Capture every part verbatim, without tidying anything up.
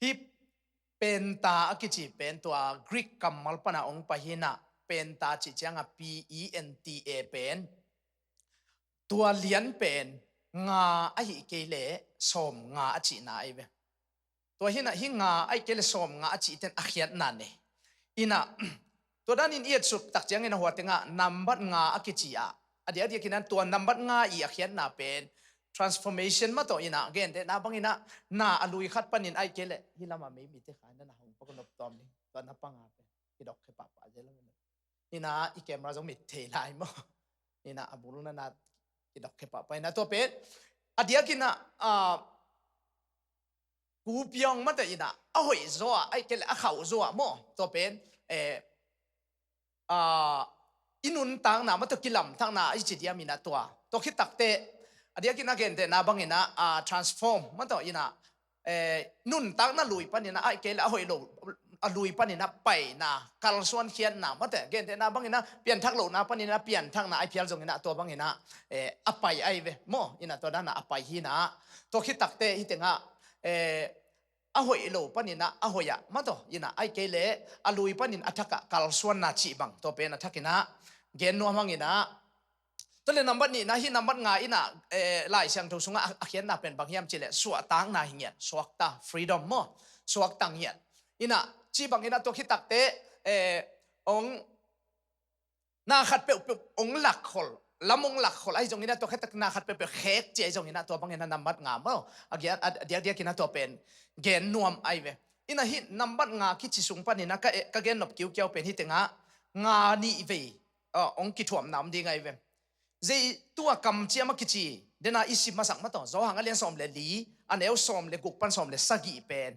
Hih penta a kici pen tua Greek kammal pana hong pai hi-in ah, penta cih ciangah P E N T A pen tua lian pen nga ahih kei leh sawm nga a cihna ahi ve. Tua hi-in ah hih nga ahih kei leh sawm nga a cihten a khiatna nei. In ah tua danin i etsuk tak ciangin ah hua tengah nambat nga a kici a, a diakdiakin ah tua nambat nga i a khiatna pen transformation mah tawh in ah, gentehna bangin ah na a lui khat panin ahih kei leh hih lamah mei mite kha na na hong pak nop tawm ding, tua na panga pen kidok khia pahpah zel lo. In ah i camera zong mit thei lai maw? In ah a bul na na kidok khia pahpah in ah tua pen a diakin ah, ah, kupiawng mah tawh in ah a hoih zaw ah, ahih kei leh a khauh zaw ah maw? Tua pen, eh, ah, i nuntakna mah tawh kilamtakna i ci diam in ah tua. Tua khit takteh a diakin ah gentehna bangin ah, ah, transform mah tawh in ah, eh, nuntakna lui panin ah, ahih kei leh a hoih lo a lui panin ah paina, kalsuan khiatna mah tawh, gentehna bangin ah pianthak lohna panin ah pianthakna a phial zongin ah tua bangin ah, eh, a pai ahi ve maw? In ah tua dan ah a pai hi-in ah, tua khit takteh hih tengah, eh, a hoih lo panin ah a hoih ah mah tawh in ah, ahih kei leh a lui panin a thak ah kalsuanna cih bang, tua pen a thakin ah gen nuam hang in ah. Tua leh nambat nihna, hih nambat nga in ah, eh, Lai Siangtho sungah a, a khiatna pen bang hiam cih leh suahtakna hi ngiat, suakta, freedom maw? Suakta ngiat. In ah cih bangin ah tua khit takteh, eh, hong na khat peuhpeuh hong lakkhol, lam hong lakkhol ahi zongin ah tua khit tak na khat peuhpeuh khek ci ahi zongin ah tua bangin ah nambat nga maw? A diakdiakin ah tua pen gen nuam ahi ve. In ah hih nambat nga kici sung panin ah ka, eh, ka gen nop kiukiau pen hih tengah nga nih vei, ah, hong kithuamna om ding ahi ve. Zei tua kamciam a kici, den a i sim masak mah tawh, Johan a lian sawm leh li, a neu sawm leh guk pan sawm leh sagih pen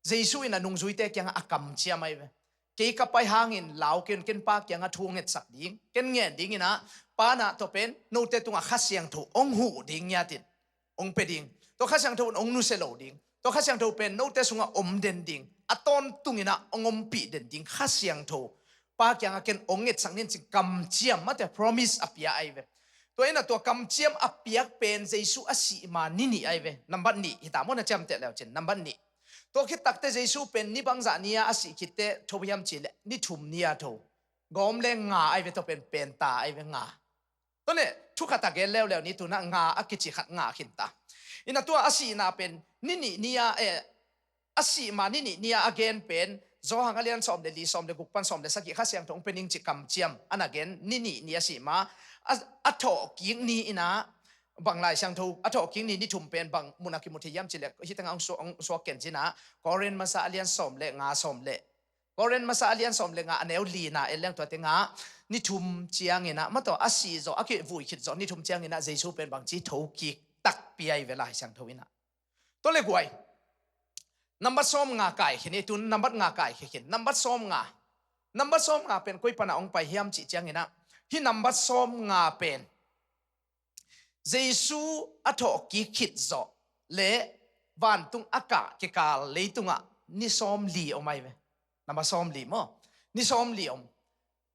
Jesu in ah nungzuite kiangah a kamciam ahi ve. Kei ka pai hangin lau kei un, ken Pa kiangah thu hong ngetsak ding, ken ngen ding in ah, Pa in ah tua pen note tungah Kha Siangtho hong huh ding ngiat in, hong pia ding. Tua Kha Siangtho in hong nusia lo ding. Tua Kha Siangtho pen note sungah om den ding. A tawntung in ah hong ompih den ding Kha Siangtho Pa kiangah ken hong ngetsak ning ci-in kamciam mah tawh promise a pia ahi ve. Tua in ah tua kamciam a piak pen Jesu a sih ma ni nih ahi ve. Nambat nih hi ta maw, na ciamteh le uh cin. Nambat nih. Tua khit takteh Jesu pen ni bangzah ni-a a sih khit teh tho hiam cih leh ni thum ni-a tho. Gawm leh nga ahi ve, tua pen penta ahi ve, nga. Tua leh thu khat a gen leuleu ni, tu-in ah nga a kici khat nga khin ta. In ah tua a sihna pen ni nih ni-a, eh, a sih ma ni nih ni-a a gen pen Johan a lian sawm leh li, sawm leh guk pan sawm leh sagih, Kha Siangtho hong pia ning ci kamciam a na gen ni nih ni a sih ma, a, a thawhkik ni in ah, bang Lai Siangtho a thawhkik ni ni thum pen bang mun ah kimu thei hiam cih leh hih tengah hong suak, hong suak ken cin ah, Korin masa a lian sawm leh nga, sawm leh Korin masa a lian sawm leh nga, a neu lina en leng tua tengah ni thum ciangin ah, mah tawh a sih zawh, a kivui khit zawh ni thum ciangin ah Jesu pen bangci thokik takpi ahi ve, Lai Siangtho in ah. Tua leh guai, nambat sawm nga kai khin hi, tu-in nambat nga kai khin. Nambat sawm nga. Nambat sawm nga pen koi pan ah hong pai hiam cih ciangin ah, hih nambat sawm nga pen Jesu a thawhkik khit zawh leh vantung a kah kikal leitungah ni sawm li om ahi ve. Nambat sawm li maw? Ni sawm li om.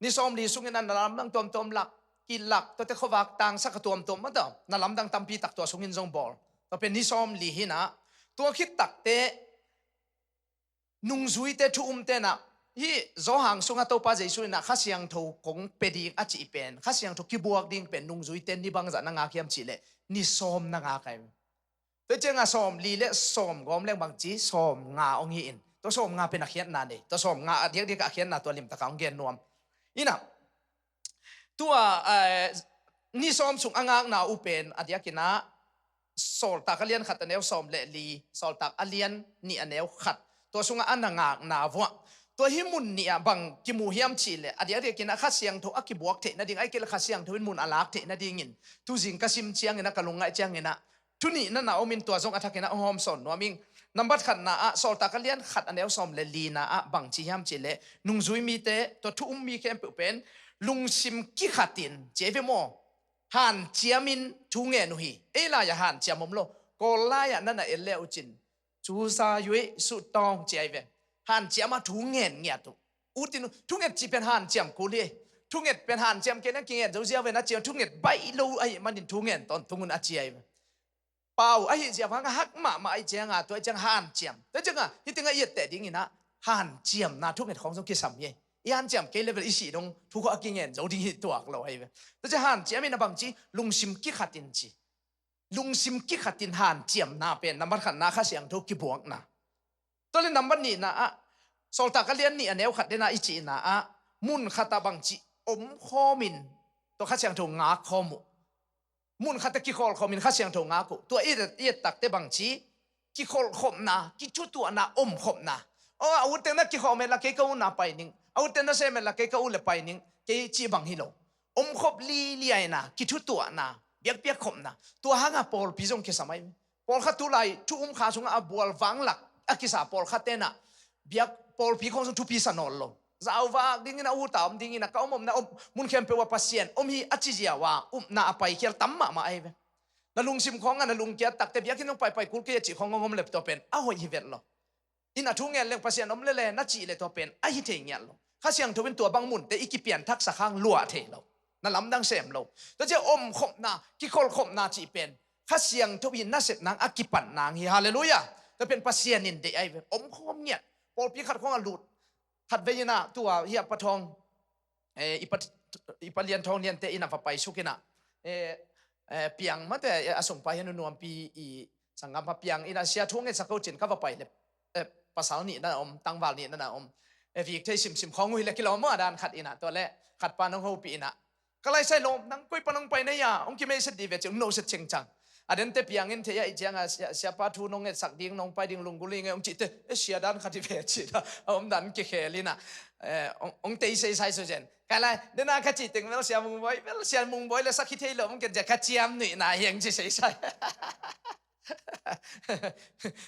Ni sawm li sungin ah na lamdang tuamtuam lak, kilak, tuate khuavak tangsak a tuamtuam mah tawh, na lamdang tampi tak tua sungin zong bawl. Tua pen ni sawm li hi-in ah, tua khit takteh nungzuite, thu umte in ah, hih Johan sungah Topa Jesu in ah Kha Siangtho kong pia ding a cih pen, Kha Siangtho kibuak ding pen nungzuite ni bangzah na ngak hiam cih leh ni sawm na ngak ahi. Tua ciangah sawm li leh sawm gawm leng bangci sawm nga hong hi in. Tua sawm nga pen a khiatna nei. Tua sawm nga a diakdiak a khiatna tua limtak ah hong gen nuam. In ah, tua, eh, ni sawm sung a ngakna uh pen a diakin ah Sawltak a lian khat a neu sawm leh li, Sawltak a lian nih a neu khat. Tua sungah a na ngakna vuah. Tua hih mun nih ah bang kimu hiam cih leh, a diakdiakin ah Kha Siangtho a kibuak theih nading, ahih kei leh Kha Siangtho in mun a lak theih nadingin, tuzing ka sim ciangin ah, ka lungngaih ciangin ah, thu nih na na om in, tua zong a thakin ah hong hawmsawn nuam ing. Nambat khatna ah, Sawltak a lian khat a neu sawm leh lina ah bang ci hiam cih leh, nungzui mite, tua thu um mi khempeuh pen lungsim kikhatin, ci ahi ve maw, hanciamin thu ngen uh hi. Ei lai-ah hanciam om lo. Kawl lai-ah na na en le uh cin, cusa yuih suhtawng ci ahi ve. Hanciam ah thu ngen ngiat uh. Utin uh, thunget cih pen hanciam kul hi. Thunget pen hanciam kei na kingen zo ziau ve na ci a, thunget baih lo ahih manin thu ngen tawntung un a ci ahi ve. pau ahi zia vang a hak mahmah ahi cianga, tua ciang hanciam. Tua cianga, hih tengah i etteh dingin ah hanciamna thunget khawng zong kisam hi. I hanciam kei level i sih dong thu khawng a kingen zo ding hi tuak lo ahi ve. Tua ciang hanciam in a bangci, lungsim kikhatin ci. Lungsim kikhatin hanciamna pen nambat khatna Kha Siangtho kibuakna. Tua le nambat nihna ah, Sawltak a lian nih a neu khat dena i cihna ah, mun khatah bangci omkhawmin tua Kha Siangtho ngakkhawm uh. Mun khatah kikhawlkhawmin Kha Siangtho ngak uh. Tua i et, i et takte bangci, kikholhkhopna, kithutuahna, omkhopna. Aw, a utteng na kikhawm henla kei ka u na pai ning, a utteng na sem henla kei ka u le pai ning, kei cih bang hi lo. Omkhop liliaina, kithutuahna, biakpiakkhopna. Tua hanga pawlpi zong kisam ahi. Pawlkhat tulai thu um kha sungah a bual vanglak a kisa pawlkhat tenah biak pawlpi khawng sung thupi sa nawn lo. Zauvak dingin a uta om dingin a ka om omna om mun khempeuh ah Pasian om hi a ci ziau a upna a paikhial tam mahmah ahi ve. Na lungsim khawngah na lungkiat takte biakinn zong paipai kul kei a cih khawng ngongom lep tua pen a hoih hi vet lo. In a thu ngen leng Pasian om lele na cih le tua pen a hi thei ngiat lo. Kha Siangtho in tua bang munte i kipianthaksak hang luah thei lo. Na lamdang sem lo. Tua ciah omkhopna, kikholhkhopna cih pen Kha Siangtho in nasep nang a kipan nang hi. Halleluiah. Tua pen Pasian in deih ahi ve. Omkhawm ngiat. Pawlpi khat khawng a lut khat vei inah tua hi a pa thawng, eh, i pa, i pa lian thawng liante inah va paisuk inah, eh, eh, piang mate, eh, a sungpa hi a nunuampi i sanggam pa piang inah sia thu ngetsak ko cin ka va pai le, eh, pasal nih na om, tangval nih na na om. Eh, vik thei simsim khawng uh hi le kilawm maw a dan khat inah tua le khat pa nong hopih inah, ka laisai lawm nang koi pan hong pai na ia, hong kimeisat dih ve ci, hong noset cengcang. A dente piangin thei a ih cianga sia, siapa thu nong ngetsak ding, nong pai ding lunggul ing e hong cihte, e sia dan khat hi ve cih da a om dan kikhel inah, eh, hong, hong tei seisai so zen. Kai lai dena ka cih teng vel sia mungbawi, vel sia mungbawi le sakhi thei lo hong ken cia ka ciam nuihna hiang ci seisai.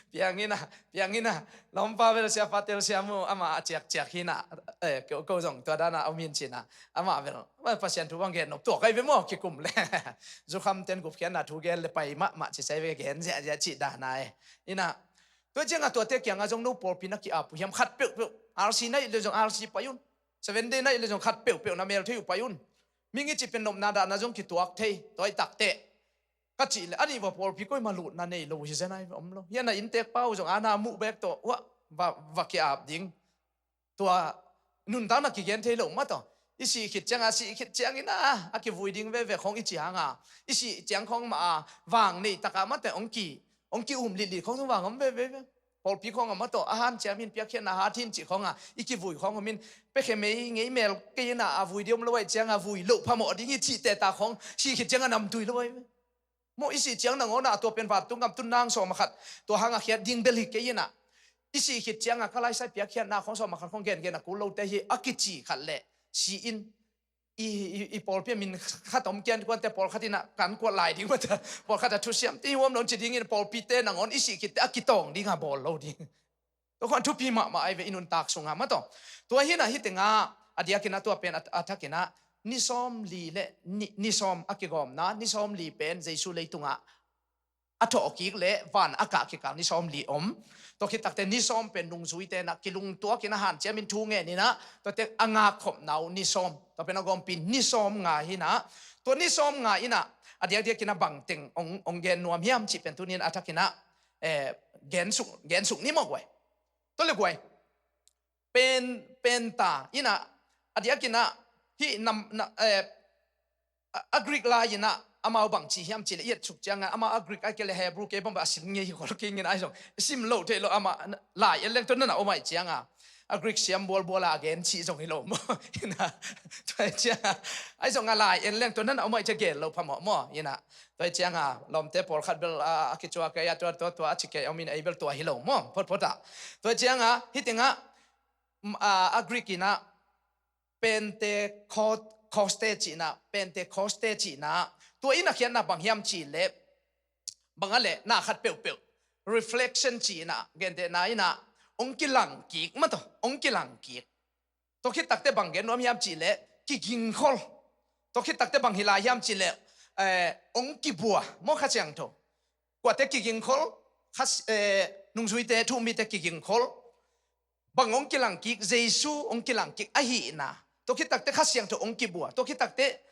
Piangina, piangina, lawmpa vel siapa tel siamu ama a ciakciak hina, eh, ko, ko zong tua dana om hin cina, ama vel, ma Pasian thu bang gen nop tua kai ve maw kikum le. Zukham ten gupkhiatna thu gen le pai mahmah ci sai ve gen ziahziah cih dana e. Ina, tua cianga tuate kianga zong no pawlpi na ki-ap uh hiam khat peuhpeuh. R C na ih le zong R C pai un. Seven Day na ih le zong khat peuhpeuh na mel thei uh pai un. Mingi ci pen nopna dana zong kituak thei, tua i takte. Ka cih le, a nih va pawlpi koima lutna nei lo hi zen ai va om lo. Hiana inntek pau zong ana muh bek tawh, uah, va, va ki-ap ding. Tua nuntakna kigen thei lo mah tawh. I sih khit cianga, sih khit ciangin a, a kivui ding veve khawng i ci hanga. I sih ciang khawng mah a, vang nei taka mah teh hong ki, hong ki um lilih khawng zong vang om veve ve. Pawlpi khawng a mah tawh, a hanciam hin piakkhiatna hat hin cih khawng a, i kivui khawng om in, pekhe mei ngei mel kei ina, a vui dih om lo ai cianga, vui loh phamawh ding i cihte ta khawng, sih khit cianga namtui lo ai ve. Maw i sih ciang nangawn ah tua pen vantung gam tun nang sawm a khat tua hang a khiat ding bel hi kei inah. I sih khit cianga ka laisai piakkhiatna khawng sawm a khat khawng gengen a kul lote hi a kici khat leh si in i, i, i pawlpi a min khat om kian kuante pawlkhat inah kan kuat lai ding mata pawlkhat a thusiam ti huam lo ci dingin pawlpite nangawn i sih khitte a kitawng ding a bawl lo ding. Tua khuan thupi mahmah ai ve i nuntak sungah mah tawh. Tua hinah hitenga a diakinah tua pen a, a thakinah ni sawm li le ni, ni sawm a kigawmna, ni sawm li pen Jesu leitungah a thawh kik le van a kah kikal ni sawm li om. Tua khit takte ni sawm pen nungzuite na kilungtuakin a hanciamin thu ngeninah tuate a ngakkhopna uh ni sawm. Tua pen a gawmpi ni sawm nga hinah. Tua ni sawm nga inah a diakdiakinah bangteng ong, ong gen nuam hiam cih pen tunin a thakinah, eh, gensuk, gensuk ni mawk uai. Tua le guai. Pen, penta inah a diakinah hih nam, na, eh, a, a Greek lai inah amau bang ci hiam cih le i et suk cianga amau a Greek ai kei le Hebrew kei bang a sim ngei hi khol kingin ai zong sim lo thei lo ama lai en leng tua nana om ai cianga a Greek siam bualbuala a gen cih zong hi lo maw. Inah tua ai cianga ai zong a lai en leng tua nana om ai cia gen lo phamawh maw. Inah tua ai cianga lawmte pawlkhat bel a, a kicuak kei a tua tua tua a ci kei om in ei bel tua hi lo maw photphot ah. Tua ai cianga hitengah, mm, a, a Greek inah Pentecost, Coste cihna, Pentecoste cihna. Tua in a khiatna bang hiam cih leh bang a leh na khat peuhpeuh reflection cihna, gentehna inah ong kilang kik mah tawh, ong kilang kik. Tua khit takte bang gen nuam hiam cih leh kigingkhol. Tua khit takte bang hi lai hiam cih leh, eh, ong kibua maw Kha Siangtho. Kuate kigingkhol, Kha, eh, nungzuite, thu-um mite kigingkhol. Bang ong kilang kik, Jesu ong kilang kik ahihna. Tua khit takte Kha Siangtho ong kibua. Tua khit takte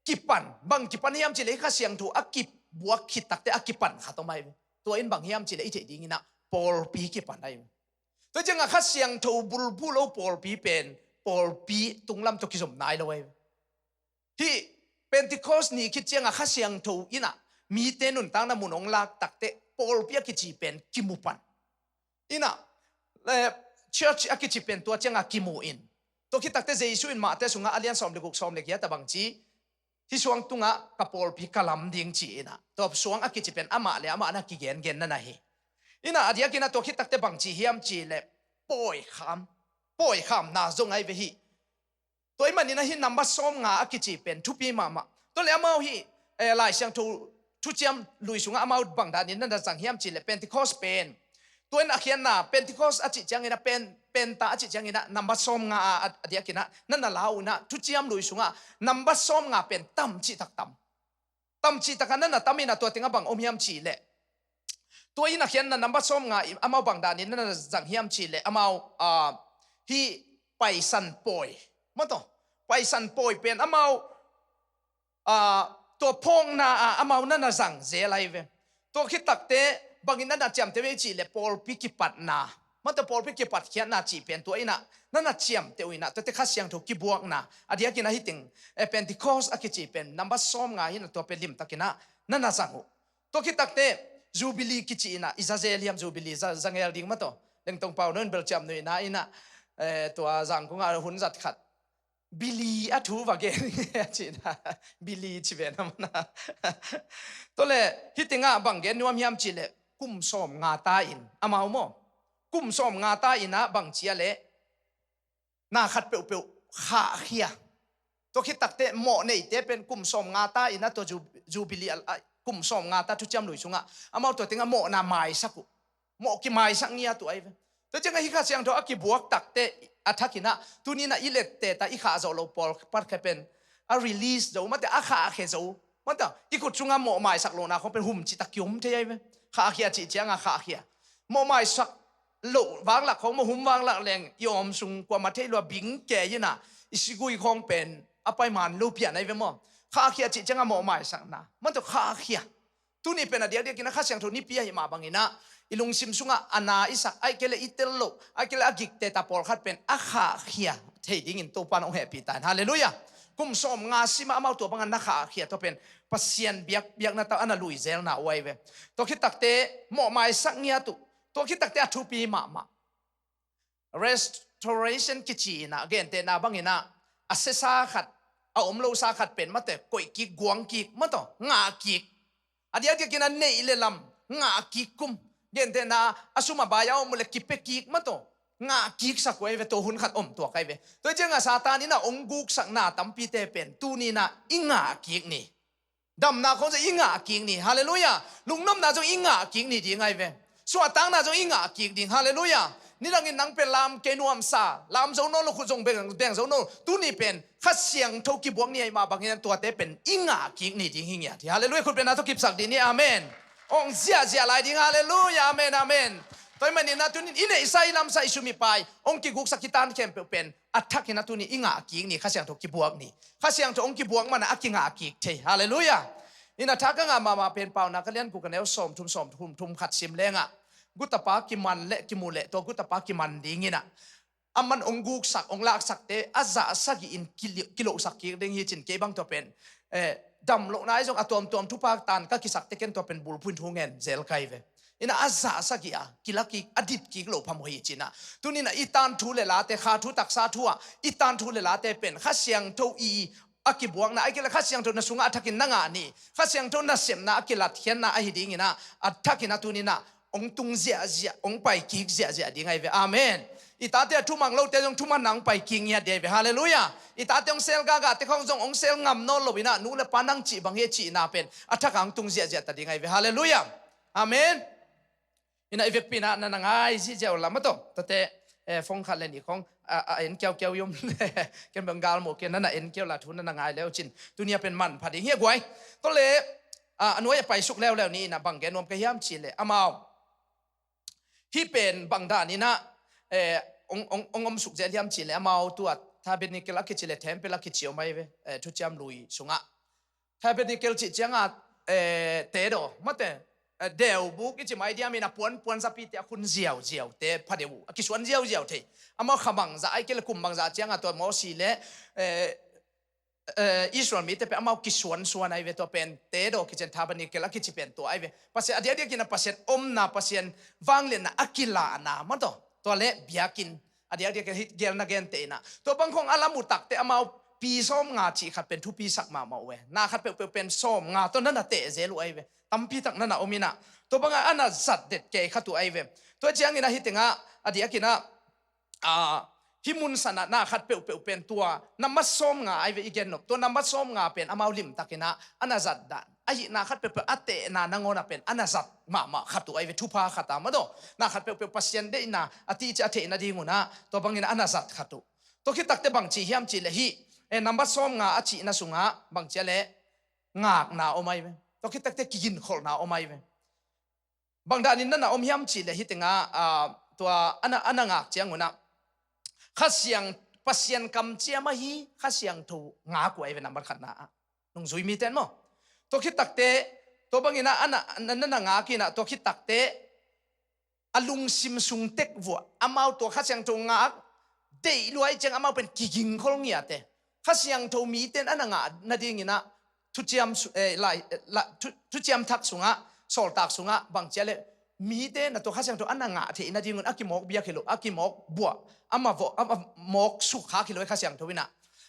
kipan, bang kipan hiam cih leh Kha Siangtho a kip buak khit takte a kipan khat om ahi ve. Tua in bang hiam cih leh i theih dingin ah pawlpi kipan ahi ve. Tua ciangah Kha Siangtho bulphuh lo pawlpi pen pawlpi tunglam tawh kizom nai lo ahi ve. Hih Pentecost ni khit ciangah Kha Siangtho in ah mite nuntakna mun hong lak takte pawlpi a kici pen kimu pan. In ah, eh, church a kici pen tua ciangah kimu in. Tua khit takte Jesu in Mate sungah a lian sawm le guk, sawm le giat ah bang ci, hih suang tungah ka pawlpi ka lam ding ci in ah. Tua suang a kici pen amah le amah na kigengen na na hi. In ah a diakin ah tua khit takte bang ci hiam cih leh pawikham, pawikhamna zong ahi ve hih. Tua ahih manin ah hih number sawmnga a kici pen thupi mahmah. Tua leh amau hih, eh, Lai Siangtho Thuciam Lui sungah amau bang danin na na zang hiam cih leh Pentecost pen. Tua in a khiatna Pentecost a cih ciangin ah pen, penta a cih ciangin ah number sawmnga a, a, a diakin ah na na lau in ah Thuciam Lui sungah number sawmnga pen tam cih tak tam. Tam cih takah na na tam in ah tua tengah bang om hiam cih leh. Tua in a khiatna number sawmnga in amau bang danin na na zang hiam cih leh amau, ah, hih Paisan pawi. Maw taw, Paisan pawi pen amau, ah, tua phawkna ah amau na na zang zel ahi ve. Tua khit takte bangin na na ciamteh uh hiam cih leh pawlpi kipatna. Maw taw, pawlpi kipatkhiatna cih pen tua in ah na na ciamteh uh in ah tuate Kha Siangtho kibuakna. A diakin ah hih teng, eh, Pentecost a kici pen number sawmnga hi in ah tua pen limtakin ah na na zang uh. Tua khit takte Jubilee kici in ah i za zel hiam, Jubilee za, za ngel ding maw taw. Lengtong Pau no in belciam nuihna in ah, eh, tua Zangkong ah hun zat khat Bili a thu va gen hi a cihna. Bili ci ve na maw na. Tua leh hih tengah bang gen nuam hiam cih leh kum sawmnga ta in amau maw, kum sawmnga ta in ah bang ci a leh na khat peuhpeuh khahkhia. Tua khit takte mawh neite pen kum sawmnga ta in ah tua ju, Jubilee a, a, kum sawmnga ta Thuciam Lui sungah amau tua tengah mawhna maisak uh. Mawh kimaisak ngiat uh ahi ve. Tua ciangah hih Kha Siangtho a kibuak takte a thakin ah tuni in ah i lette ta i khah zawh loh pawl patkhe pen a release zo, maw taw, a khahkhia zo. Maw taw, i khut sungah mawh maisak lohna khawng pen hum cih tak kiom thei ahi ve. Khahkhia cih ciangah khahkhia. Mawh maisak loh vanglak khawng, mawh hum vanglak leng i awm sung kuamah thei lua bing kei in ah i sigui khawng pen a pai man lo pian ahi ve maw. Khahkhia cih ciangah mawh maisakna. Maw taw, khahkhia. Tuni pen a diakdiakin ah Kha Siangtho nipi ahih mah bangin ah i lungsim sungah a na i sak, ahih kei leh i tel loh, ahih kei leh a gikte ta pawlkhat pen a khahkhia thei dingin Topa'n hong hehpih ta in. Halleluiah. Kum sawmnga simah amau tua bangah na khahkhia, tua pen Pasian biak, biakna tawh a na lui zelna uh ahi ve. Tua khit takte mawh maisak ngiat uh. Tua khit takte a thupi mahmah. Restoration kici in ah, gentehna bangin ah a siasa khat, a om losa khat pen, maw taw, koih kik, guang kik, maw taw, ngah kik. A diakdiakin ah neih le lam ngah kik kum. Gentehna a sum a bai a om uh leh kipia kik, maw taw, ngah kiksak uh ahi ve, tua hun khat om tuak ahi ve. Tua ciangah Satan in ah hong guksakna tampite pen tuni in ah i ngah kik ni. Damna khawng zong i ngah kik ni. Halleluiah. Lungnopna zong i ngah kik ni ding ahi ve. Suahtakna zong i ngah kik ding. Halleluiah. Nidangin nang pen lam kei nuamsa, lam zo nawn lo, khut zong beng, beng zo nawn lo. Tuni pen Kha Siangtho kibuak ni ahih mah bangin tuate pen i ngah kik ni ding hi ngiat hi. Halleluiah. Khut pen a tawh kipsak dih ni. Amen. Hong ziahziah lai ding. Halleluiah. Amen, amen. Tua ahih manin ah tuni in i neihsa, i lamsa, i sum, i pai, hong kiguksak, kitan khempeuh pen a thakin ah tuni i ngah kik ni, Kha Siangtho kibuak ni. Kha Siangtho hong kibuak man ah a kingah kik thei. Halleluiah. In ah tha ka ngah mahmah pen Paunak a lian guk a neu sawmthum, sawmthum, thum khat sim lengah, gutapa kiman leh kimu leh tua gutapa kiman dingin ah, aman hong guksak, hong laksakte a zah sagih in kilo-, kilohsak kik ding hi ci-in, kei bang tua pen, eh, damlohna ahi zong a tuamtuam thupha tan ka kisakte ken tua pen bulphuh in thu ngen zel ka hi ve. In ah a zah sagih a kila kik, a dit kik loh phamawh hi ci-in ah, tuni in ah i tan thu le late, kha thu, taksa thu ah i tan thu le late pen Kha Siangtho i a kibuakna, ahih kei leh Kha Siangtho na sungah a thakin na ngah ni, Kha Siangtho nasepna a kilatkhiatna ahi dingin ah, a thakin ah tuni in ah hong tung ziahziah, hong pai kik ziahziah ding ahi ve. Amen. I tate a thumang lote zong thuman ah hong pai kik ngiat ding ahi ve. Halleluiah. I tate hong sel gahgahte khawng zong hong sel ngam nawn lo in ah, nu le pa nang cih bang hi cihna pen a thak ah hong tung ziahziah ta ding ahi ve. Halleluiah. Amen. In ah i vekpi in ah na na ngai ziahziah uh la, maw taw. Tate, eh, phone khat le nih khawng a, a en kiaukiau i om. Ken bang galmawh kei, na na en kiau la, thu na na ngai leu cin, tuni a pen manpha ding hi a guai. Tua leh, ah, a nuai a paisuk leuleu ni. In ah bang gen nuam ka hiam cih leh amau, hih pen bang danin ah, eh, hong, hong, hong omsuk zel hiam cih leh amau tua tabernacle a kici leh temple a kici om ahi ve, eh, Thuciam Lui sungah. Tabernacle cih ciangah eh, tedaw mate, eh, deubuk i ci mai diam in a puanpuan zapi te a khun ziauziau te phadeu a kisuan ziauziau thei. Amau kha bangzah ai kei le kum bangzah cianga tua Mosi le, eh, eh, Israel mite pe amau kisuansuan ai ve tua pen tedaw kician tabernacle a kici pen tua ai ve. Pasian a diakdiakin a Pasian omna Pasian vangliatna a kilahna mataw tua le biakinn a diakdiakin hih gelna gente inah tua bang khong a lam uh takte amau pi sawm nga cih khat pen thupi sak mahmah uh e. Na khat peuhpeuh pen sawm nga tawh nana teh zel uh ai ve. Tampi tak nana om inah tua bangah ana zat det kei khat uh ai ve. Tua ciangin ahi tengah a diakinah a, hih mun sanah na khat peuhpeuh pen tua na mat sawm nga ai ve i gen nop tua na mat sawm nga pen amau limtakinah ana zat dan ahi na khat peuhpeuh a tehna nangawnah pen ana zat mahmah khat uh ai ve thupha khat a mataw. Na khat peuhpeuh Pasian deihna a tihcia a theihna dingunah tua bangin ana zat khat uh. Tua khit takte bangci hiam cih le hih, eh, na mat sawm nga a cihna sungah bangcia le ngakna om ai ve. Tua khit takte kiginkholhna om ai ve. Bang danin nana om hiam cih le hih tengah, ah, tua ana, ana ngak ciangunah Kha Siang Pasian kamciam ahi Kha Siangtho ngak uh ai ve nambat khatna ah nungzui mite maw. Tua khit takte tua banginah ana, na, nana ngak inah tua khit takte a lungsim sung tek vuah amau tua Kha Siangtho ngak deih luai ciang amau pen kigingkhol ngiate. Kha Siangtho mite in ana ngah nadinginah thuciam su-, eh, lai, eh, la, thu, thuciam thak sungah, sawltak sungah bangcia le mite na tua Kha Siangtho ana ngah theih nadingun a kimawk biak hi lo, a kimawk buah, a mawk, a mawk sukkhak hi lo i Kha Siangtho inah.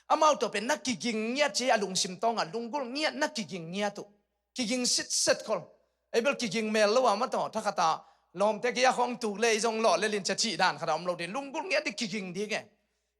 Amau tua pen na kiging ngiat ci a lungsim tawngah lunggulh ngiat na kiging ngiat uh. Kiging sitset khol. Ei bel kiging mel lo a mataw thakhata lawmte kei a khawng tuk le i zong lawh le lin cia cih dan khata om lo ding lunggulh ngiat ding kiging ding e.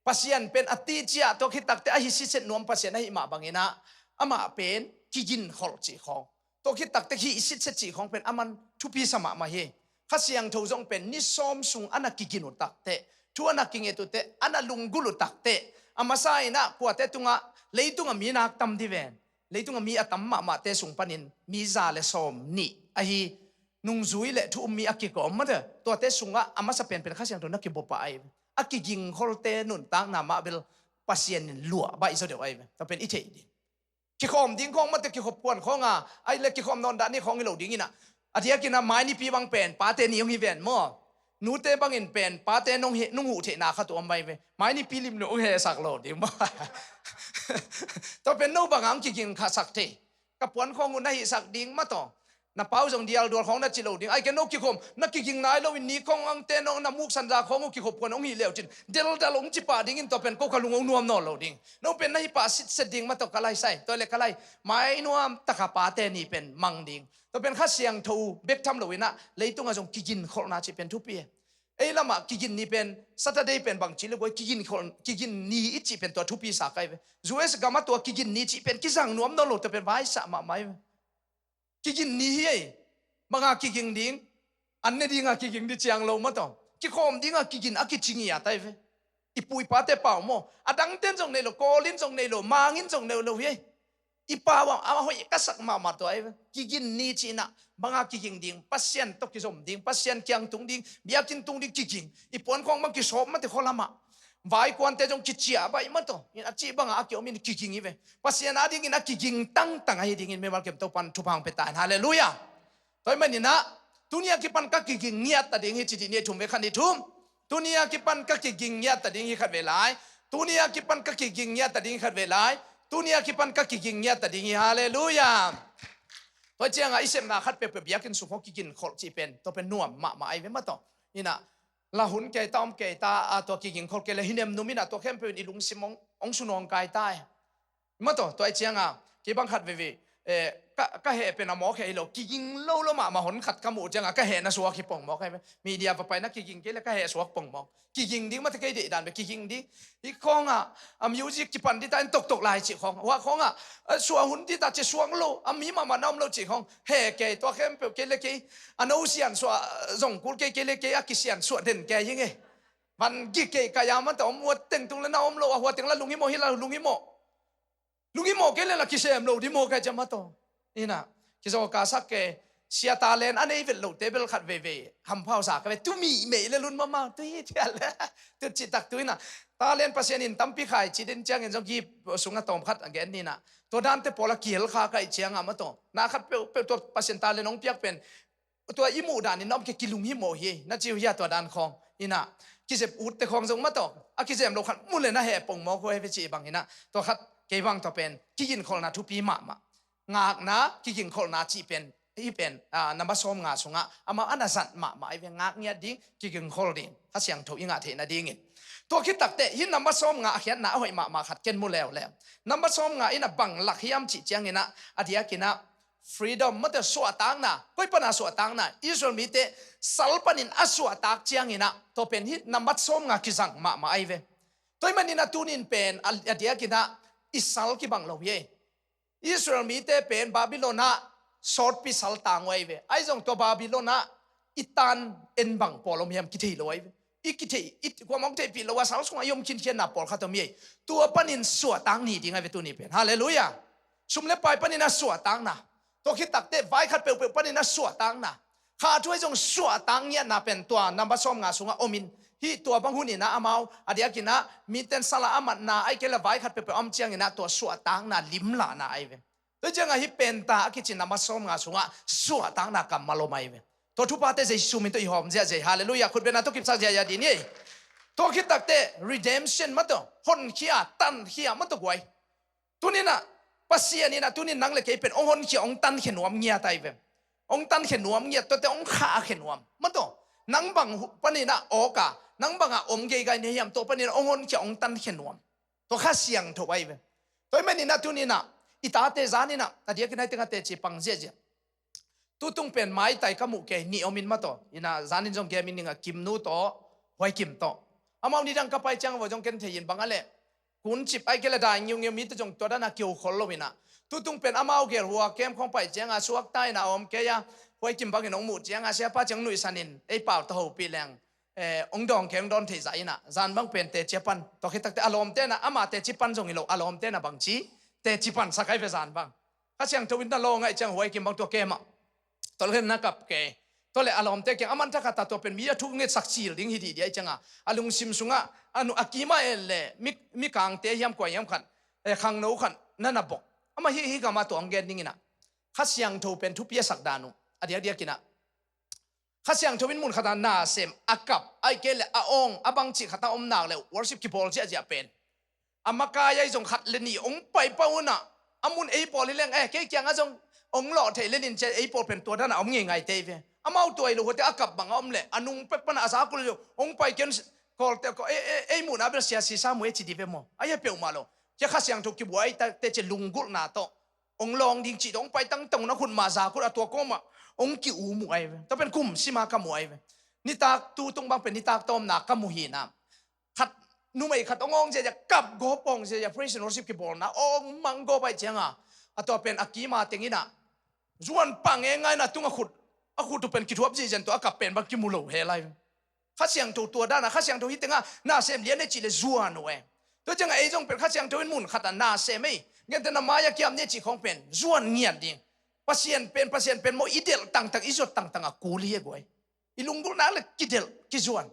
Pasian pen a tihcia tua khit takte ahi sitset nuam Pasian ahi mah banginah amah pen kiginkholh cih khawng tua khit takte hih sitset cih khawng pen aman thupi sa mahmah hi. Kha Siangtho zong pen ni sawm sung ana kigin uh takte thu ana kinget uh teh ana lunggulh uh takte a masa inah kuate tungah leitungah mi nak tam di ven. Leitungah mi a tam mahmahte sung panin mi za le sawm nih ahi nungzui le thu um mi a kikawm mate tuate sungah a masa penpen Kha Siangtho na kibawpah ai ve. A kigingkholte nuntakna mah bel Pasian in luah baih zaw deuh ai ve. Tua pen i theih ding kikhawm ding khawng mate kikhop puan khawnga ai le kikhawm nawn dah ni khawng hi lo dinginah a diakinah mai nipi bang pen pate ni hong hi ven maw. Nute bangin pen pate nong hi, nong huh theihna khat uh om bai ve. Mai nipi lim nong hehsak lo ding maw. Tua pen no bangah hong kiging khasak thei. Ka puan khawng uh na hihsak ding mataw. Na pau zong dialdual khawng na ci lo ding ai ke no kikhawm na kiging nai loin ni khawng angte no na muk sanza khawng uh kikhop puan hong hih leucin deldal hong ci pah dingin tua pen ko ka lung hong nuam nawn lo ding. No pen na hih pah sitset ding mataw ka lai sai tua le ka lai mai nuam taka pate ni pen mang ding. Tua pen Kha Siangtho bek tham loinah leitungah zong kiginkholhna cih pen thupi e. Ei lamah kigin ni pen Saturday pen bangci le guai kiginkholh kigin ni i cih pen tua thupi sa kai ve. U S gamah tua kigin ni cih pen kizang nuam nawn lo tua pen vaisah mahmah hi ve. Kigin ni hi ei. Banga kiging ding an ne dinga kiging ding ciang lo mataw. Kikhawm dinga kigin a kici ngiat ai ve. I pu i pate pau maw a dangten zong nei lo Kawlin zong nei lo Mangin zong nei lo hi ei. I pau a hoih ka sak mahmah tua ai ve. Kigin ni cihnah banga kiging ding Pasian tawh kizom ding Pasian kiang tung ding biakinn tung ding kiging i puan khawng bang kisawp mate khualamah. Vaikuante zong kiciah baih mataw in a cih bangah a kiom in kiging hi ve. Pasian a dingin a kiging tangtang ahi dingin mimal kem Topan thupha hong pia ta in halleluiah. Tua hi maninah tunia kipan ka kiging ngiat ta ding hi ci dih ni thum ve khat ni thum. Tunia kipan ka kiging ngiat ta ding hi khat ve lai. Tunia kipan ka kiging ngiat ta ding hi khat ve lai. Tunia kipan ka kiging ngiat ta ding hi halleluiah. Tua ciangah i sepna khat peuhpeuh biakinn sung khawng kiginkholh cih pen tua pen nuam mahmah ai ve mataw. Inah la hun kei ta om kei ta a tua kiginkholh kei le hinem num inah tua khempeuh in i lungsim hong sunawng kai ta e. Mataw tua i cianga kei bang khat veve, eh, ka, ka heh pen a mawk heh hi lo kiging lo lo mahmah hon khat ka muh cianga ka hehna suak hi pongmawk ai ve. Media va paina kiging kei le ka heh suak pongmawk. Kiging ding mate kei deihdan ve kiging ding. Hi khawngah a music kipan dita in toktok lai cih khawng hua khawngah, eh, suah hun dita ci suak lo a mi mahmah na om lo cih khawng he kei tua khempeuh kei le kei a no siansuah zong kul kei kei le kei a kisiansuah den kei hi nge. Van gi kei kai a mate om hua teng tung le na om lo a hua teng la lung hi mawh hi la lung hi mawh. Lung hi mawh kei le la kisem lo di mawh kai ciam mataw. Inah kizaw ka sak kei Sia talent a nei vet lote bel khat veivei hampha uh sa ka ve, tu mihmei le lun mahmah, tu hi thial le, tu cih tak tu inah. Talent Pasian in tampi khai ci den ciangin zong gip sungah tawm khat a gen ni inah. Tua dante pawl a kihel kha ka hih ciangah mataw, na khat peuhpeuh tua Pasian talent hong piak pen tua i muh danin na om kei kilung hi mawh hi, na ci uh hia tua dan khawng inah. Kizep utte khawng zong mataw, a kizem lo khat mu le na heh pong mawk uh hi ve cih bang inah. Tua khat kei bang tua pen kiginkholhna thupi mahmah. Ngakna, kiginkholhna cih pen hih pen, ah, number sawm nga sungah amau a na zat mahmah ahi ve, ngak ngiat ding, kiginkholh ding, Kha Siangtho i ngah theih nadingin. Tua khit takteh hih number sawm nga a khiatna a hoih mahmah khat ken mu leuleu. Number sawm nga inah bang lak hiam cih cianginah, a diakinah freedom, mate suahtakna, koi pana suahtakna, Israel mite sal panin a suahtak cianginah, tua pen hih number sawm nga kizang mahmah ahi ve. Tua ahih maninah tunin pen a, a diakinah i sal kibang lo hi. Israel mite pen Babylon ah sawtpi sal tang uh ahi ve. Ahi zong tua Babylon ah i tan en bang pawl om hiam kithei lo ahi ve. I kithei, i kuamah hong theihpih lo a sal sungah i om khinkhianna pawlkhat om hi. Tua panin suahtak ni ding ahi ve tuni pen. Halleluiah. Sum le pai panin a suahtakna. Tua khit takteh vai khat peuhpeuh panin a suahtakna. Kha thu ahi zong suahtak ngiatna pen tua number sawm nga sungah omin, hih tua bang huninah amau a diakinah miten sal a a matna ahih kei le vai khat peuhpeuh a om cianginah tua suahtakna limlahna ahi ve. Tua ciangah hih penta a kici number sawm nga sungah suahtakna kammal om ahi ve. Tua thuphate Jesu min tawh i hawm ziahziah hi. Halleluiah. Khutbetna tawh kipsak ziahziah dih ni. Tua khit takteh redemption mataw, honkhia, tankhia mataw guai. Tuninah Pasian inah tunin nang le kei pen hong honkhia, hong tankhia nuam ngiat ahi ve. Hong tankhia nuam ngiat, tuate hong khahkhia nuam mataw. Nang bang paninah awk a, nang bangah om geigai na hiam, tua paninah hong honkhia, hong tankhia nuam. Tua Kha Siangtho ahi ve. Tua ahih maninah tuninah i tate zaninah a diakinah hih tengah teci pang ziahziah. Tutung pen maitai ka muh kei nih om in mataw. Inah zanin zong game in ning a Kimnu tawh, Huai Kim tawh. Amau nidang ka pai ciang vo zong ken thei in bang a leh kuncip ahih kei le dai ngiungiu mite zong tua dana kiu khol lo inah. Tutung pen amau gel hua kem khawng pai cianga suakta inah a om kei a, Huai Kim bangin hong muh cianga siapa ciang nuihsan in ei pau ta hopih leng, eh, hong dawng kei hong dawn theih zah inah. Zan bang pen teci a pan. Tua khit takteh a lawmte na, amah teci pan zong hi lo, a lawmte na bangci teci pansak ahi ve zan bang. Kha Siangtho in na lawng ahih ciang Huai Kim bang tua kem ah tolhen na kap kei. Tua le a lawmte kiang a man thakhat a tua pen mi a thu ngetsak cil ding hi dih dih ahih cianga a lungsim sungah a nu a kima el le mi, mikangte hiam kua hiam khat, eh, khangno khat na na bok. Amah hih, hih gamah tua hong gen ding inah. Kha Siangtho pen thupi a sak dan uh a diakdiak inah. Kha Siangtho in mun khatah na sem, a kap, ahih kei le a awng, a bangci khatah om nak le worship kibawl ziahziah pen a makai ahi zong khat le nih hong pai pah unah, a mun ei pawl hi leng, eh, kei kiangah zong hong lawh theih le nin cia ei pawl pen tua danah om ngeingai tei ve. Amau tua hi lo huate a kap bangah om le a nung pek pana a zakul hi lo hong pai ken kawlte ko, eh, eh, ei muhna bel sia sisa mu e ci di ve maw? A hia peuhmah lo. Cia Kha Siangtho kibuai ta te cia lunggulhna tawh hong lawng ding cih tawh hong pai tangtang un a khut mah zakul a tua kawmah hong ki-um uh ahi ve. Tua pen kum sima ka mu ahi ve. Nitak tutung bang pen nitak tawmna ka mu hinah. Khat numei khat hong awng ziahziah, kap gawp awng ziahziah, praise and worship kibawlna awng mang gawp ahih cianga a tua pen a kima teng inah zuan pang e ngaina tungah khut, a khut uh pen kithuap ziahziah tua a kap pen bang kimu lo he lai. Kha Siangtho tua dana Kha Siangtho hih tengah na sem lian e cih le zuan uh e. Tua ciangah ei zong pen Kha Siangtho in mun khatah na sem ei, gente na mai-ah kiam ni e cih khawng pen zuan ngiat ding. Pasian pen Pasian pen maw, i delh tangtang, i zuat tangtang a kul hi e guai. I lunggulhna le kidelh kizuan.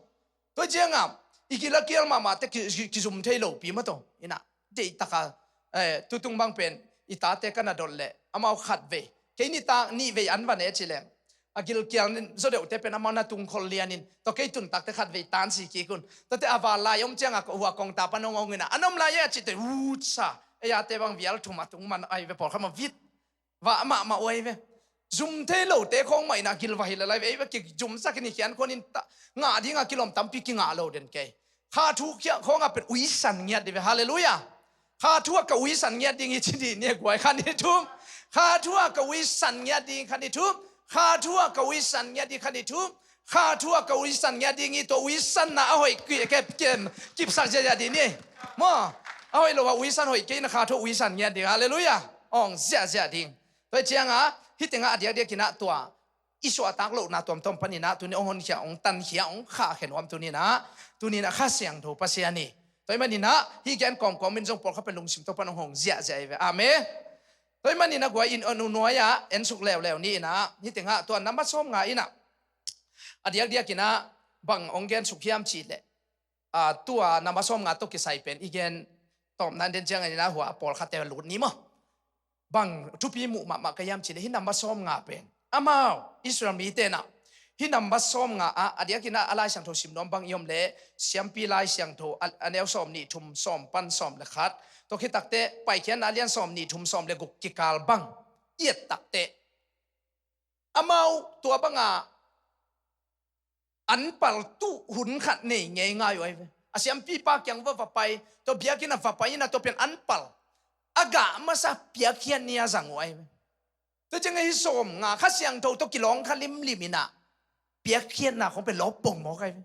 Tua cianga i gil a kial mahmahte ki, ki, kizum thei lopi mataw inah. Deihtaka, eh, tutung bang pen i tate ka na dot leh amau khat vei, kei nitak nih vei an va ne ci leng, a gilkial nin zaw deuhte pen amau na tungkhol lianin, tua kei tuntakte khat vei tansi kik un. Tuate a val lai om cianga hua kongta pan hong hong inah an om lai e a cihte utsa, ei ate bang vial thum a tung man ahi ve, pawlkhat mah vit vah mahmah uh ahi ve. Zum thei lote khawng mah inah gil va hi lalai ve, ei va kizumsak in i khian khuanin ta ngah dinga kilawm tampi kingah lo den kei. Kha thu khia khawngah pen uisan ngiat dih ve. Halleluiah. Kha thu ah ka uisan ngiat ding hi ci dih ni e guai, khan i thum. Kha thu ah ka uisan ngiat ding, khan i thum. Kha thu ah ka uisan ngiat ding, khan i thum. Kha thu ah ka uisan ngiat ding hi, tua uisanna a hoih ki, ke, ken kipsak ziahziah dih ni. Maw, a hoih lo ah uisan hoih kei na kha thu ah uisan ngiat ding. Halleluiah. Awng ziahziah ding. Tua hi cianga hih tengah a diakdiak inah tua i suahtak lohna tuamtuam paninah tuni hong honkhia, hong tankhia, hong khahkhia nuam tuninah, tuninah Kha Siangtho Pasian hi. Tua hi maninah hih gen kawmkawm in zong pawlkhat pen lungsim tawh pan hong hong ziahziah hi ve. Amen. Tua ahih manin a guai in, a, nunuai-ah ensuk leuleu ni in ah, hih tengah tua namba sawmnga in ah, a diakdiakin ah bang hong gensuk hiam cih leh, a, tua namba sawmnga tawh kisai pen i gen tawpna den ciangin ah hua pawlkhatte lut ni maw. Bang thupi muh mahmah ka hiam cih leh hih namba sawmnga pen amau Israel mite in ah hih namba sawmnga ah, a diakin ah a Lai Siangtho sim nuam bang i om leh Siampi Lai Siangtho a, a neu sawmnih thum, sawm pan sawm le khat, tua khit takteh Paikhiatna a lian sawmnih thum, sawm le guk kikal bang i et takteh amau tua banga anpal tuh hun khat nei ngeingai uh ahi ve. A siampipa kiang va va pai, tua biakinn ah va pai in ah tua pen anpal a gah masa piakkhiat ni a zang uh ahi ve. Tua ciangin hih sawmnga Kha Siangtho tawh kilawng kha limlim in ah piakkhiatna khong pen lawp pong mawk ahi ve.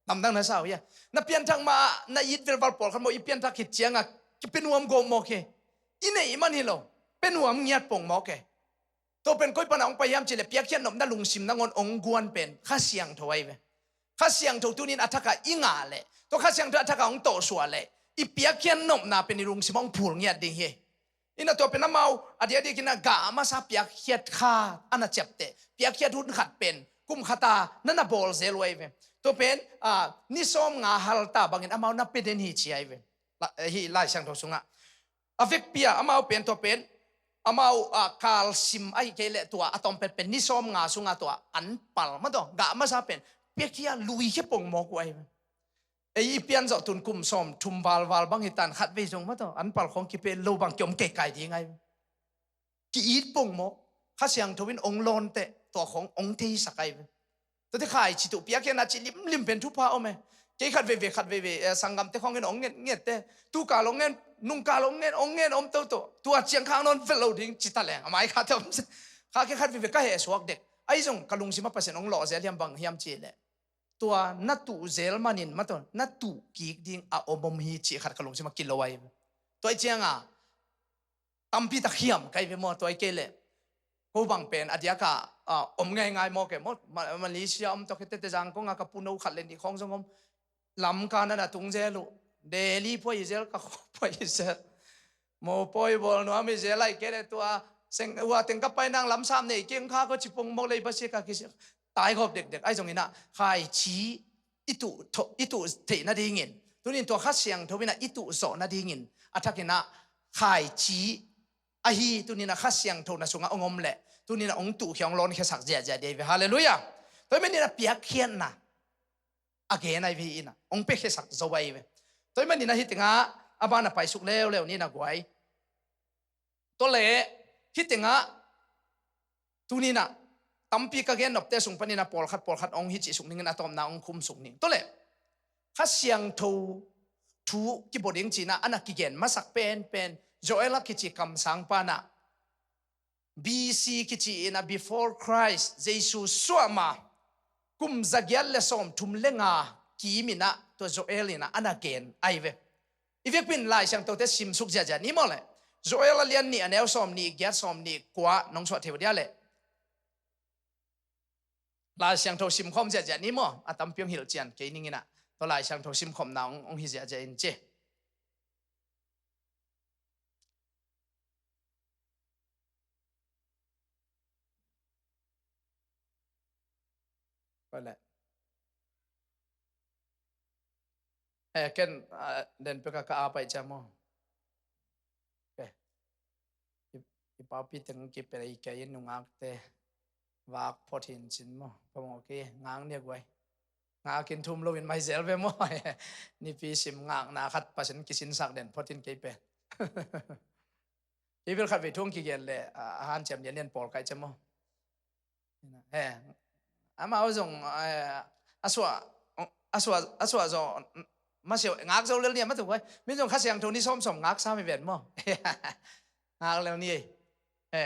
Lamdang na sa uh hia? Na pianthak mah, na it velval pawlkhat maw, i pianthak khit ciangah kipia nuam gawp mawk hi. I neih man hi lo, pia nuam ngiat pong mawk hi. Tua pen koi pana hong pai hiam cih leh piakkhiat nopna lungsim nangawn hong guan pen Kha Siangtho ahi ve. Kha Siangtho tuni in a thakah i ngah leh, tua Kha Siangtho a thakah hong tawhsuah leh i piakkhiat nopna pen i lungsim hong phul ngiat ding hi. In ah tua pen amau a diakdiakin ah gah masa piakkhiat kha a na ciapteh, piakkhiat hun khat pen kum khat a na na bawl zel uh ahi ve. Tua pen, a, ni sawmnga halta bangin amau na pia den hi ci ahi ve. La, eh, hih Lai Siangtho sungah a vekpi-ah amau pen tua pen amau, a, kalsim ahih kei leh tua a tawm petpet ni sawmnga sungah tua anpal mah tawh gah masa pen piakhia luikhia pong mawk uh ahi ve. Ei i pian zawh tun kum sawm thum valval bang hi tan khatvei zong mah tawh anpal khawng kipia lo bang kiom keikai ding ahi ve. Ki-it pong mawk, Kha Siangtho in hong lawn teh tua khawng hong theisak ahi ve. Tuate khaici tuh piakkhiatna ci limlim pen thupha om e. Kei khat veivei, khat veivei, eh, sanggamte khawng in hong nget, ngette. Tukal hong ngen, nungkal hong ngen, hong ngen om toto. Tua ciang khang nawn vet lo ding ci ta leng a mai kha te om se. Kha kei khat veivei ka heh suak dek. Ahi zong ka lungsim ah Pasian hong lawh zel hiam bang hiam cih leh, tua na tuh zel manin mah tawh na tuh kik ding a om om hi cih khat ka lungsim ah kilo ahi. Tua ahih ciangah tampi tak hiam ka hi ve maw, tua ahih kei leh ko bang pen a diakah, ah, om ngeingai maw kei maw, Ma-, Malaysia om tawh kei tete zang kong a ka puno khat le nih khawng zong om, Lamka na na tung zel uh, Delhi pua hi zel, ka khua pua hi zel, maw pua hi bawl nuam hi zel ahih kei leh tua seng ua teng ka pai nang lamsam nei keng kha ko ci pong mawk lei basi ka kisi tai gawp dekdek ahi zongin ah khaici i tuh, i tuh theih nadingin, tunin tua Kha Siangtho in ah i tuh zawh nadingin a thakin ah khaici ahi tunin ah Kha Siangtho na sungah hong om leh tunin ah hong tuhkhia hong lawnkhiasak ziahziah ding hi ve. Halleluiah. Tua ahih manin ah piakkhiatna a gen ahi ve, in ah hong piakkhiasak zo ahi ve. Tua ahih manin ah hih tengah a ban ah paisuk leuleu ni in ah guai. Tua leh hih tengah tunin ah tampi ka gen nopte sung panin ah pawlkhat pawlkhat hong hi cih suk ningin a tawpna hong khum suk ning. Tua leh Kha Siangtho thu kibua ding ci-in ah a na kigen masak penpen Joel a kici kamsangpa in ah B C kici in ah before Christ, Jesu suah ma kum zagiat le sawmthum le nga kim in ah tua Joel in ah a na gen ahi ve. I vekpi in Lai Siangthote simsuk ziahziah ni maw leh. Joel a lian nih a neu sawmnih giat, sawmnih kua nong suah thei uh dia leh. Lai Siangtho simkhawm ziahziah ni maw, a tampi hong hilh cian kei ning in ah. Tua Lai Siangtho simkhawmna hong, hong hi ziahziah in ci. Pai leh. Eh, ken, ah, den peka ka apai cia maw. Eh, i, i papi teng kipelei kei in nungakte vak phot hin cin maw. Ka maw ki ngak nia guai. Ngak in thum lo in mai zel ve maw. Nipi sim ngakna khat Pasian kisinsak den phot in kei pen. Kei bel khat vei thu hong kigen leh, a, a hanciam lianlian pawl kai cia maw. He, amau zong, eh, a suah, a suah, a suah zaw, masiau, ngak zo lel ni a matu koi. Min zong Kha Siangtho ni sawmsawm ngak sa mi ven maw. Ngak lel ni ei. He.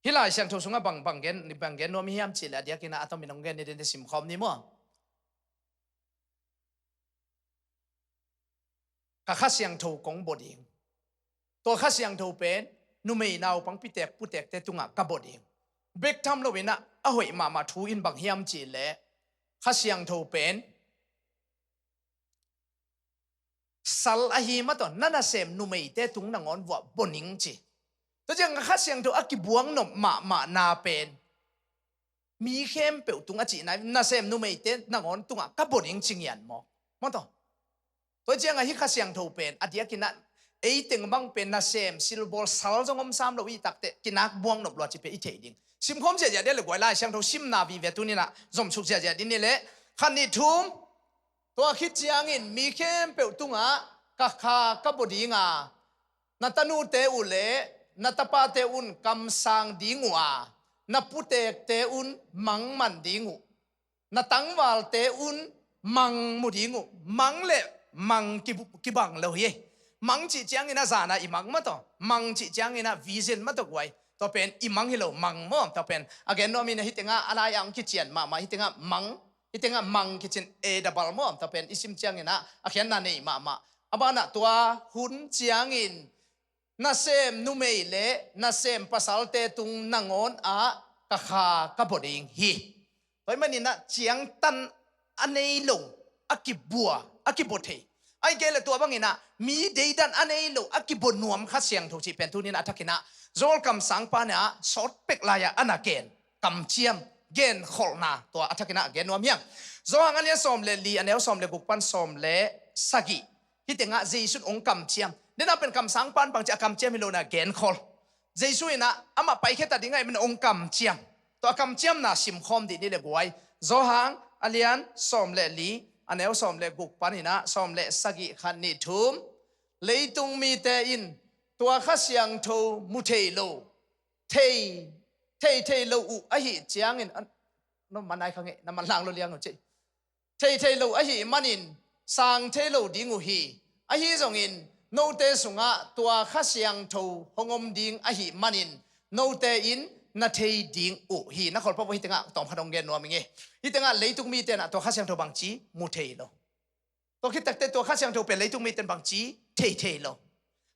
Hih Lai Siangtho sungah bang, bang gen, bang gen nuam i hiam cih leh a diakin a tomin hong gen ni den te simkhawm ni maw. Ka Kha Siangtho kong bawh ding. Tua Kha Siangtho pen numei naupang pitek putekte tungah ka bawh ding. Bek tham loin ah a hoih mahmah thu in bang hiam cih leh Kha Siangtho pen sal ahi mataw, na nasem numeite tung nangawn vuah bua ning ci. Tua ciang Kha Siangtho a kibuang nop mahmah na pen mi khempeuh tung a cihna, nasem numeite nangawn tungah ka bua ning ci ngian mawk mataw. Tua ciangah hih Kha Siangtho pen a diakinah ei teng bang pen nasem silbawl sal zong om sam lo i takte kinak buang nop lua ci pen i thei ding. Simkhawm ziahziah dia le guai, Lai Siangtho simna vive tuninah zomsuk ziahziah din i le khat nih thum. Tua khit ciangin mi khempeuh tungah ka kha ka bua dinga, na tanute uh le na tapate un kamsang ding uh a, na putekte un mang man ding uh, na tangvalte un mang mu ding uh. Mang le mang kibu- kibang lo hi. Mang cih ciangin a zana i mang mataw, mang cih ciangin a vision mataw guai. Tua pen i mang hi lo, mang maw? Tua pen a gen nuamin a hih tengah a lai-ah hong kician mahmah, hih tengah mang, hih tengah mang kicin a double maw? Tua pen i sim ciangin a a khiatna nei mahmah. A banah tua hun ciangin nasem numei le nasem pasalte tung nangawn ah ka kha ka bua ding hi. Tua ahih maninah ciangtan a nei lo a kibua, a kibua thei, ahih kei le tua banginah mi deidan a nei lo a kibua nuam Kha Siangtho cih pen tuninah a thakinah Joel kamsangpa nah sawt pek lai-ah a na gen kamciam, genkholhna tua a thakinah a gen nuam hiang. Johan a lian sawm le li, a neu sawm le guk pan sawm le sagih. Hih tengah Jesu in hong kamciam. Dena pen kamsangpan bangci a kamciam hi lo na genkhol. Jesu inah amah paikhiat a dingah i min hong kamciam. Tua a kamciamna simkhawm dih ni le guai. Johan a lian sawm le li, a neu sawm le guk paninah sawm le sagih, khat nih thum. Leitung mite in tua Kha Siangtho mu thei lo, thei, thei thei lo uh ahih ciangin, an, no manai kha ngeh, na manlang lo liang uh cih. Thei thei lo ahih manin sang thei lo ding uh hi. Ahi zongin note sungah tua Kha Siangtho hong om ding ahih manin note in na thei ding uh hi. Na kholpa uh hih tengah tawmkhat hong gen nuam ing e. Hih tengah leitung mite nah tua Kha Siangtho bangci mu thei lo. Tua khit takte tua Kha Siangtho pen leitung mite in bangci thei thei lo.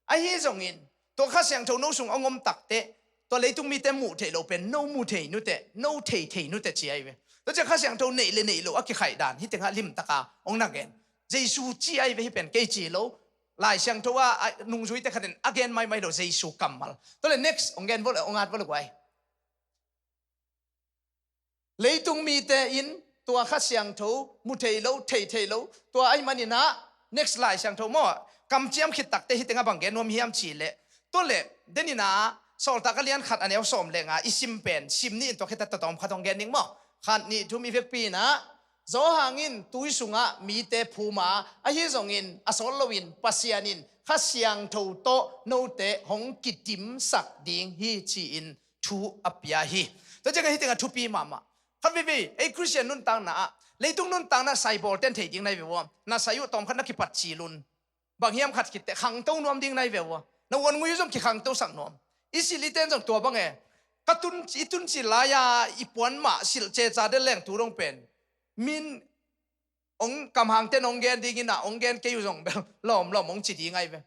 Ahi zongin tua Kha Siangtho no sung hong om takte tua leitung mite muh theih lo pen no mu thei nute, no thei thei nute ci ahi ve. Tua ciah Kha Siangtho neih le neih lo a kikhaih dan hih tengah limtaka hong na gen. Jesu ci ahi ve, hih pen kei ci lo. Lai Siangtho a, a nungzuite khatin a gen maimai lo Jesu kammal. Tua le next hong gen vo le, hong at vo le guai. Leitung mite in tua Kha Siangtho mu thei lo, thei thei lo. Tua ahih maninah next Lai Siangtho maw, kamciam khit takte hih tengah bang gen nuam hiam cih leh, tua leh deninah Sawltak a lian khat a neu sawm le nga i sim pen sim ni in tua khit takte tawm khat hong gen ning maw. Khat nih thum i vekpi inah Johan in tui sungah mite phum a, ahi zongin a sawt loin Pasian in Kha Siangtho tawh note hong kidimsak ding hi ci-in thu a pia hi. Tua ciangah hih tengah thupi mahmah. Khat veivei ei Khristian nuntakna ah, leitung nuntakna ah saibawlten thei ding nai ve ua, na sai uh tawmkhat na kipat cilun. Bang hiam khat khitteh khangto nuam ding nai ve ua, na uan ngui uh zong kikhangtosak nuam. I silh iten zong tua bang e. Ka tun, i tun cil lai-a i puan mah silh ceca den leng tu dong pen min hong kamhangte in hong gen dingin ah hong gen kei uh zong bel lawmlawm hong ci ding ahi ve.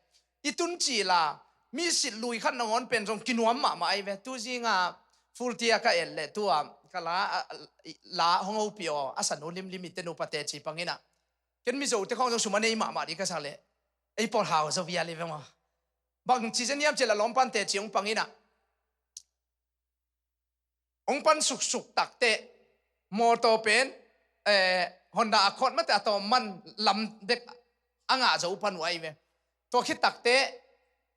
I tun cila mi silh lui khat nangawn pen zong kinuam mahmah ahi ve. Tu zinga full tia ka et leh tua ka la, a, la hong hopih aw, a sanu limlim i te nupa teci pangin ah, ken Mizote khawng zong sum a nei mahmah ding ka sak leh ei pawl hau zo vial hi ve maw. Bang ci zen hiam cih leh lawmpan teci hong pangin ah hong pan suksuk takteh mawtaw pen, eh, Honda Accord mate a tawm man lam dek a ngah zo pan uh ahi ve. Tua khit takteh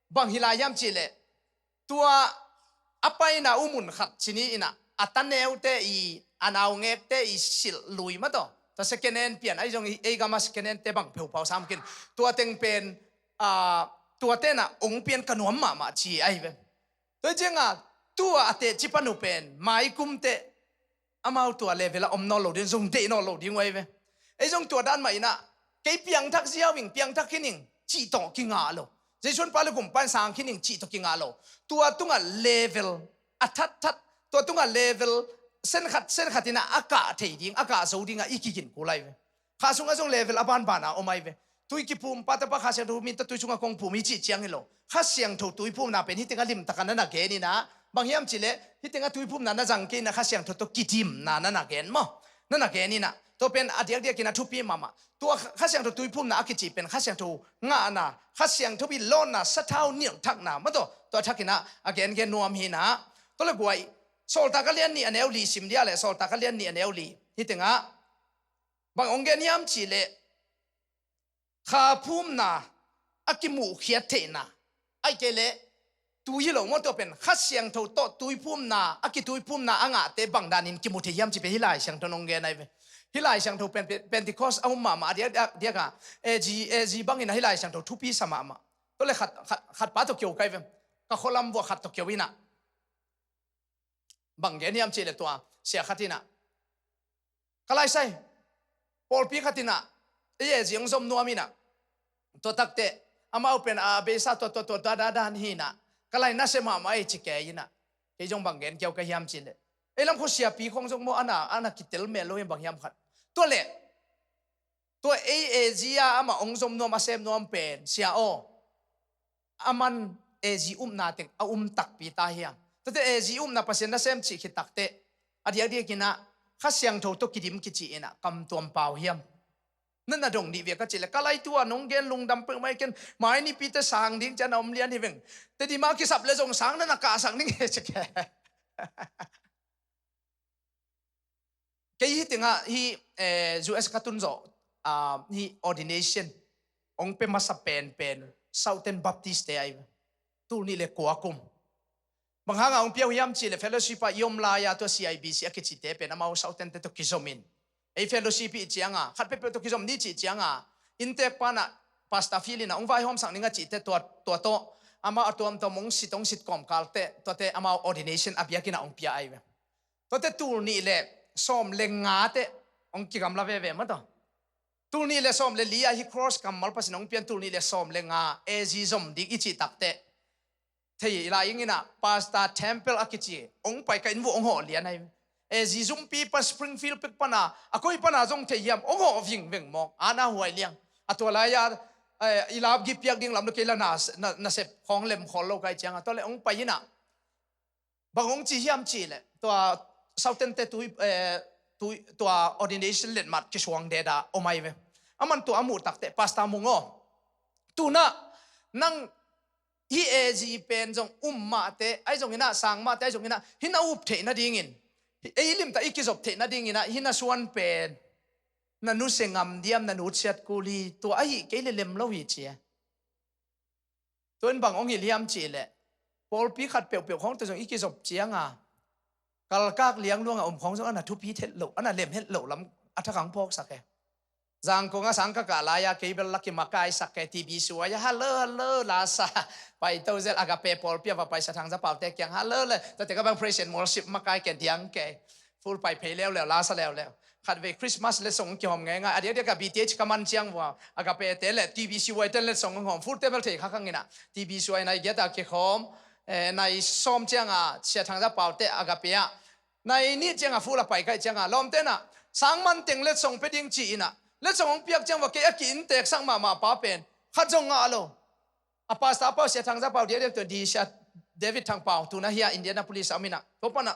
bang hi lai hiam cih leh tua a paina uh mun khat ci ni inah a taneute i, a naungekte i silh lui mataw, tua second hand pian ahi zong ei gama second hand te bang pheupau sam kin, tua teng pen, ah, tua tenah hong pian ka nuam mahmah ci ahi ve. Tua hi cianga tua a teci pan uh pen maikum teh amau tua level ah om nawn lo ding, zong deih nawn lo ding uh ahi ve. Ei zong tua dan mah inah kei piangthak ziau ing, piangthak khin ing cih tawh kingah lo. Jesu in pa le kumpa in sang khin ing cih tawh kingah lo. Tua tungah level a thatthat, tua tungah level senkhat senkhat inah a kah thei ding, a kah zo dingah i kigin kul ahi ve. Kha sungah zong level a banbana om ahi ve. Tui kiphum, Pa, Tapa, Kha Siangtho min tawh tui sungah kong phum hi cih ciang hi lo. Kha Siangtho tuiphumna pen hih tengah limtaka na na gen inah, bang hiam cih leh hih tengah tuiphumna na zang kei inah Kha Siangtho tawh kidimna na na gen maw. Na na gen inah Tua pen a diakdiakin a thupi mahmah. Tua Kha Siangtho tuiphumna a kici pen Kha Siangtho ngahna, Kha Siangtho pi lawnna, sathau nilhthakna mah tawh tua thakin a gengen nuam hi na. Tua le guai, Sawltak a lian nih a neu li sim dia le, Sawltak a lian nih a neu li. Hih tengah bang hong gen hiam cih leh, kha phumna a kimuhkhiat theihna, ahih kei leh tui hi lo maw, tua pen Kha Siangtho tawh tuiphumna, a kituiphumna a ngahte bang danin kimu thei hiam cih pen hih Lai Siangtho in hong gen ahi ve. Hih Lai Siangtho pen, pen, Pentecost a um mahmah a diak, diak, diak a, A G, A G bangin a hih Lai Siangtho thupi sa mahmah. Tua le khat, khat, khat pa tawh kio kai ve. Ka khualam vua khat tawh kio in a, bang gen hiam cih leh tua sia khat in a, ka laisai, pawlpi khat in a, ei, A G hong zom nuam in a, tua takteh amau pen a beisa tua, tua, tua, tua, da, dan hi in a, ka lai nasia mahmah ei ci kei in a, kei zong bang gen kiau ka hiam cih leh, ei lam khua siapi khawng zong maw, a na, a na kitel mel lo hi bang hiam khat. Tua leh tua ei A G a amah hong zom nuam, a sem nuam pen, sia aw, a man A G upna teng a um takpi ta hiam? Tua teh A G upna Pasian nasem cih khit takteh a diakdiakin a Kha Siangtho tawh kidim kici in a kam tuam pau hiam? Na na dong dih ve ka cih leh, ka lai tua nong gen lungdam peuhmah hi ken, mai nipi teh sang ding ci a na om lian hi veng. Tedim a kisap leh zong sang na na kahsak ning he ci ke. Kei hih tengah hih, eh, U S ka tun zawh, ah, hih ordination hong pia masa penpen Southern Baptist te ahi ve. Tul nih le kua kum. Bang hangah hong pia uh hiam cih leh fellowship ah i om lai-a tua C I B C a kicite pen amau Southern te tawh kizom in, ei fellowship i cih ciangah, khat peuhpeuh tawh kizom ni cih ciangah, inntek pan ah Pastor Phil in a hong vaihawmsak ning a cihte tua, tua tawh amau a tuamtuam hong sit, hong sit kawmkal teh tuate amau ordination a biakinn ah hong pia ahi ve. Tuate tul nih le sawm le nga teh hong kigamla veve mah tawh. Tul nih le sawm le li ah hih cross kammal Pasian hong pian tul nih le sawm le nga A G zom ding i cih takteh, thei lai ing in a Pastor Temple a kici hong pai ka inn vuah hong hawh lian ahi. A G zumpi pan Springfield pek pan a, a koi pan a zong thei hiam, hong hawh vingveng mawk, a na huai liang. A tua lai-a, eh, i lapgi piak ding lam lo kei la na, na, nasep khawng lem khawl lo kai ciangah, tua le hong pai in a, bang hong ci hiam cih leh, tua Southern te tui, eh, tui, tua ordination letmat kisuang deda om ahi ve. A man tua a muh takteh, Pastor Mung aw, tunah nang hih A G pen zong um mah teh, ahi zongin a sang mah teh, ahi zongin a hih na up theih nadingin, ei limtak i kizop theih nadingin a hih na suan pen na nusia ngam diam, na nutsiat kul hi, tua ahi kei le lem lo hi ci e. Tua in bang hong hilh hiam cih leh, pawlpi khat peuhpeuh khawng teh zong i kizop ciangah, kalkak liangluang a om khawng zong a na thupi het loh, a na lem het loh lam a thak hong phawksak e. Zangkong a sang ka kah lai-a kei bel la kimakaisak e, T B suai a, "Hello, hello," la sa. Paito zel Agape pawlpi a va paisa Thangzapau te kiang, "Hello," le, tua teh ka bang praise and worship makai ke diang ke. Full pai phei leuleu, la sa leuleu. Khatvei Christmas letsong kihawm ngeingai. A diakdiak a B T H ka man ciang vua, Agape te le T B C Y te letsong hong hawm. Full te bel thei kha khang in a. T B C Y nai giat a kikhawm, eh, nai sawm ciang a Sia Thangzapau te Agape ah. Nai nih ciang a full a pai kaih ciang a, lawmte na, sang man teng letsong pia ding ci in a. Letsong hong piak ciang vua kei a ki-innteksak mahmah pa pen khat zong ngah lo. A pastor pau Sia Thangzapau diakdiak tua di Sia David Thangpau, tuna hia Indianapolis a om in a. Tua pan a,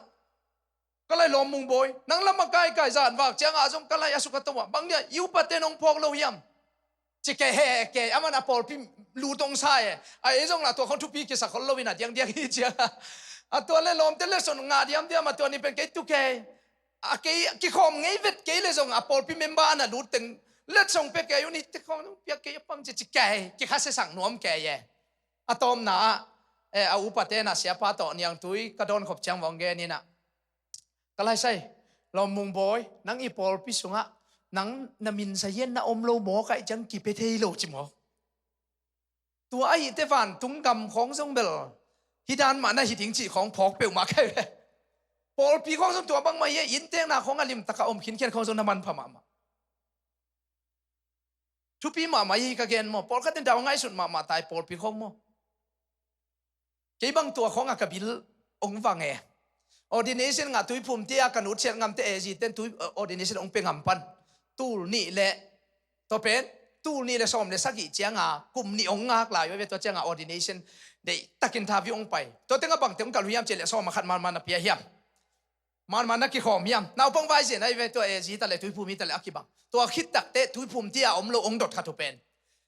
"Ka lai Lawm Mung Bawi, nang lam a kaikai zan vak ciang a zong ka lai a suk a to a, bang dia i upate nong phawk lo hiam?" Ci kei, "He kei, a man a pawlpi lu tong sa e. A ei zong la tua khong thupi kisak khol lo in a diangdiang hi," ciang a. A tua le lawmte le son ngah diamdiam a, tua ni pen kei tu kei. A kei kikhawm ngei vet kei le zong a pawlpi member a na lut teng letsong pia kei un, hite khong zong pia kei a pang ci, ci kei, kikhasiasak nuam kei e. A tawpna ah, eh, a upate na siapa tawh niangtui ka dawn khop ciang vong gen in a, "Ka laisai, Lawm Mung Bawi, nang i pawlpi sungah nang na min sa hian na om lo maw, kaih ciang kipia thei lo," ci maw. Tua ahih teh vantung gam khawng zong bel hih dan mah na hi ding cih khawng phawk peuhmah kai ve. Pawlpi khawng zong tua bangmah hi a, inntekna khawng a limtak a om khinkhian khawng zong na manpha mahmah. Thupi mahmah hi ka gen maw, pawlkhat in dau ngaihsut mahmah tai pawlpi khawng maw. Kei bang tua khawng a ka bil hong vang e. Ordination ngah tuiphum tia ka nutsiat ngamte A G ten tui, eh, ordination hong pia ngam pan. Tul nih le, tua pen, tul nih le sawm le sagih ciang a, kum nih hong ngak lai ve, tua ciang a ordination deihtakin thavi hong pai. Tua teng a bangte hong kalh uh hiam cih leh sawm a khat manman a pia hiam. Manman na kikhawm hiam? Naupang vai zen ahi ve, tua A Z ta le tuiphum hi ta le a kibang. Tua khit takte tuiphum tia om lo ong dot khat uh pen.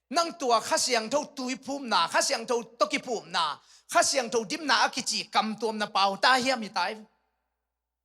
Nang tua Kha Siangtho tuiphumna, Kha Siangtho tawh kiphumna, Kha Siangtho dimna a kici kamtuamna pau ta hiam hi ta hi ve.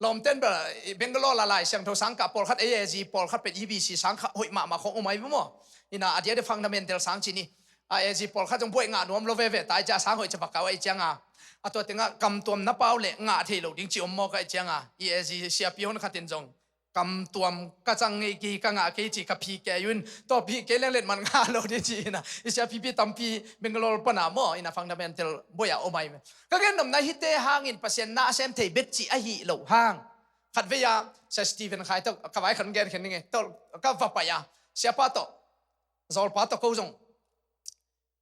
Lawmten bel, i Bangalore la Lai Siangtho sang kah pawlkhat, A Z pawlkhat pen, E B C sang kah hoih mahmah khawng om ahi ve maw. Ina a dia de fundamental sang ci ni. A Z pawlkhat zong buaih ngah nuam lo veve ta hi cia, sang hoih cia va kau ahi cianga. A tua tengah kamtuamna pau le ngah thei lo ding ci om maw ka hi cianga. I A Z siapi hon khatin zong kamtuam ka cang ngei kei, ka ngah kei ci ka phi kei un. Tua phi kei leng letmat ngah lo ding ci ina. I siapipi tampi Bangalore pana maw, ina fundamental buaih a om ahi ve. Ka gennopna hite hangin Pasian na a sem thei bek ci ahi lo hang. Khatvei a, Sia Stephen Khai tawh ka vai khan gen khen ning e. Tawh ka va pai a, siapa tawh, zawlpa tawh ko zong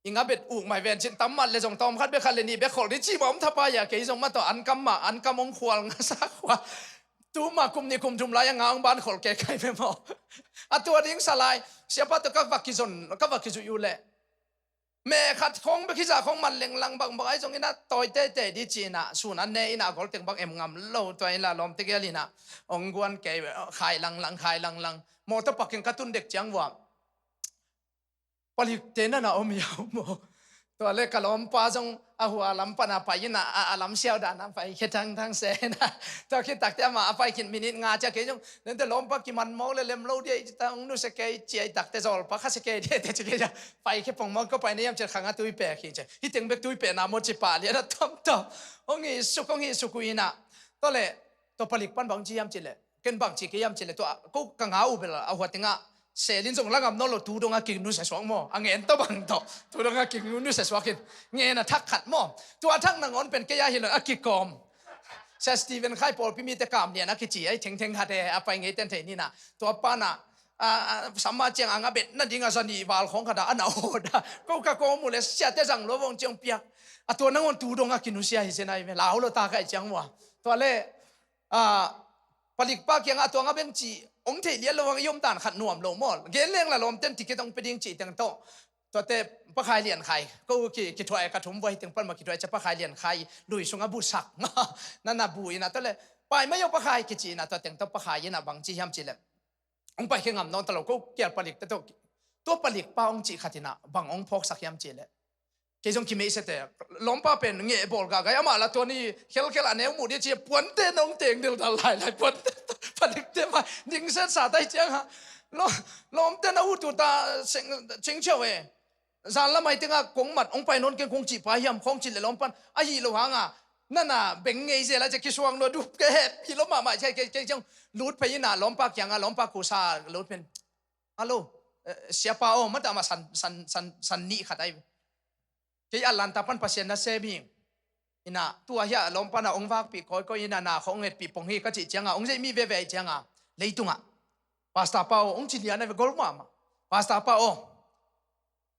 i nga bet uk mai ven cin tam mat le zong tawm khat bek khat le nih bek kholh ni ci mah om thapai a, kei zong mah tawh an kam mah, an kam ong khual nga sa khual. Tu mah kum nih kum thum lai a nga ong ban kholh ke kai ve maw. A tua ding sa lai, siapa tawh ka va kizon, ka va kizuih uh leh meh khat khawng bek hi zah khawng man lenglang bangbang ahi zongin a tawi teitei di ci-in a sun an ne in a gol teng bang em ngam lo tua in la lawmte gel in a ong guan kei khai langlang, khai langlang. Mawtaw pakin ka tun dek ciang vua palikte na na om hiau maw? Tua le ka lawmpa zong a hua lam pana pai in a, a, a lam siau dan a pai khia thangthang se in a. Tua khit takte amah a pai khin minit nga cia kei zong nente lawmpa kiman mawk le lem lo dia i ta ong nusia kei cia i takte zawlpa kha sia kei dia te ci kei zong pai khia pong mawk ko pai na hiam cia khang a tui pek hi cia. Hi teng bek tui pek na maw ci pah lian a tamtam. Ong hi suk, ong hi suk uh in a. Tua le tua palik pan bang ci hiam ci le. Ken bang ci kei hiam ci le tua ko ka nga uh bel a hua tengah selin zong langam nawn lo tu dong a kik nusia suak maw? A ngen tawh bang tawh tu dong a kik nusia suak in ngen a thak khat maw? Tua thak nangawn pen kei a hi lo a kikawm. Sia Stephen Khai pawlpi mite kam lian a kici a hi thengtheng khat he a pai ngei ten thei nina. Tua pana a, a, sama ciang a nga bet nading a za nih val khawng khat a a na awt a. Ko ka kawm uh le siate zang lo vong ciang piak. A tua nangawn tu dong a kinusia hi sia nai ve lau lo ta kai ciang maw? Tua le a, palikpa kiangah tua nga beng ci ong thei lian lo hang i om dan khat nuam lo maw? Gen leng la lawmten ticket ong pe ding ci teng tawh. Tuate pakhai lian khai ko ki, kithuai ka thum vuai teng pan ma kithuai ca pakhai lian khai lui sungah busak. Na na bu in a tawh le pai mai aw pakhai kici in a tua teng tawh pakhai in a bang ci hiam ci le ong pai khia ngam nawn ta lo ko kial palik te tawh tua palikpa ong cih khat in a bang ong phawksak hiam ci le. Kei zong kimeihsia te lawmpa pen ngeh bawl gahgai amah la tua ni khelkhel a neu muh dia cia puante nong teng dildal lailai puante palikte mah ningset sa tai ciang ha. Lawmte na ut uh ta cingciau e. Zan lamai tengah kong mat ong pai nawn keng kong cih pa hiam khawng cih le lawmpan ahi lo hanga nana beng ngei zel a cia kisuang lua dup ke hep hi lo mahmah cia kei ciang lut phei ina lawmpa kianga lawmpa kusa lut pen. Alo, siapa aw, mata ma san, san, san, san nih khat ai. Kei Atlanta pan Pasian na sem hi. Ina tua hia lawmpa na ong vakpih kawikawi ina na khawng ngetpih pong hi ka cih cianga ong zeih mi veve cianga leitungah Pastor pa aw ong ci lian a ve gol mahmah. Pastor pa aw,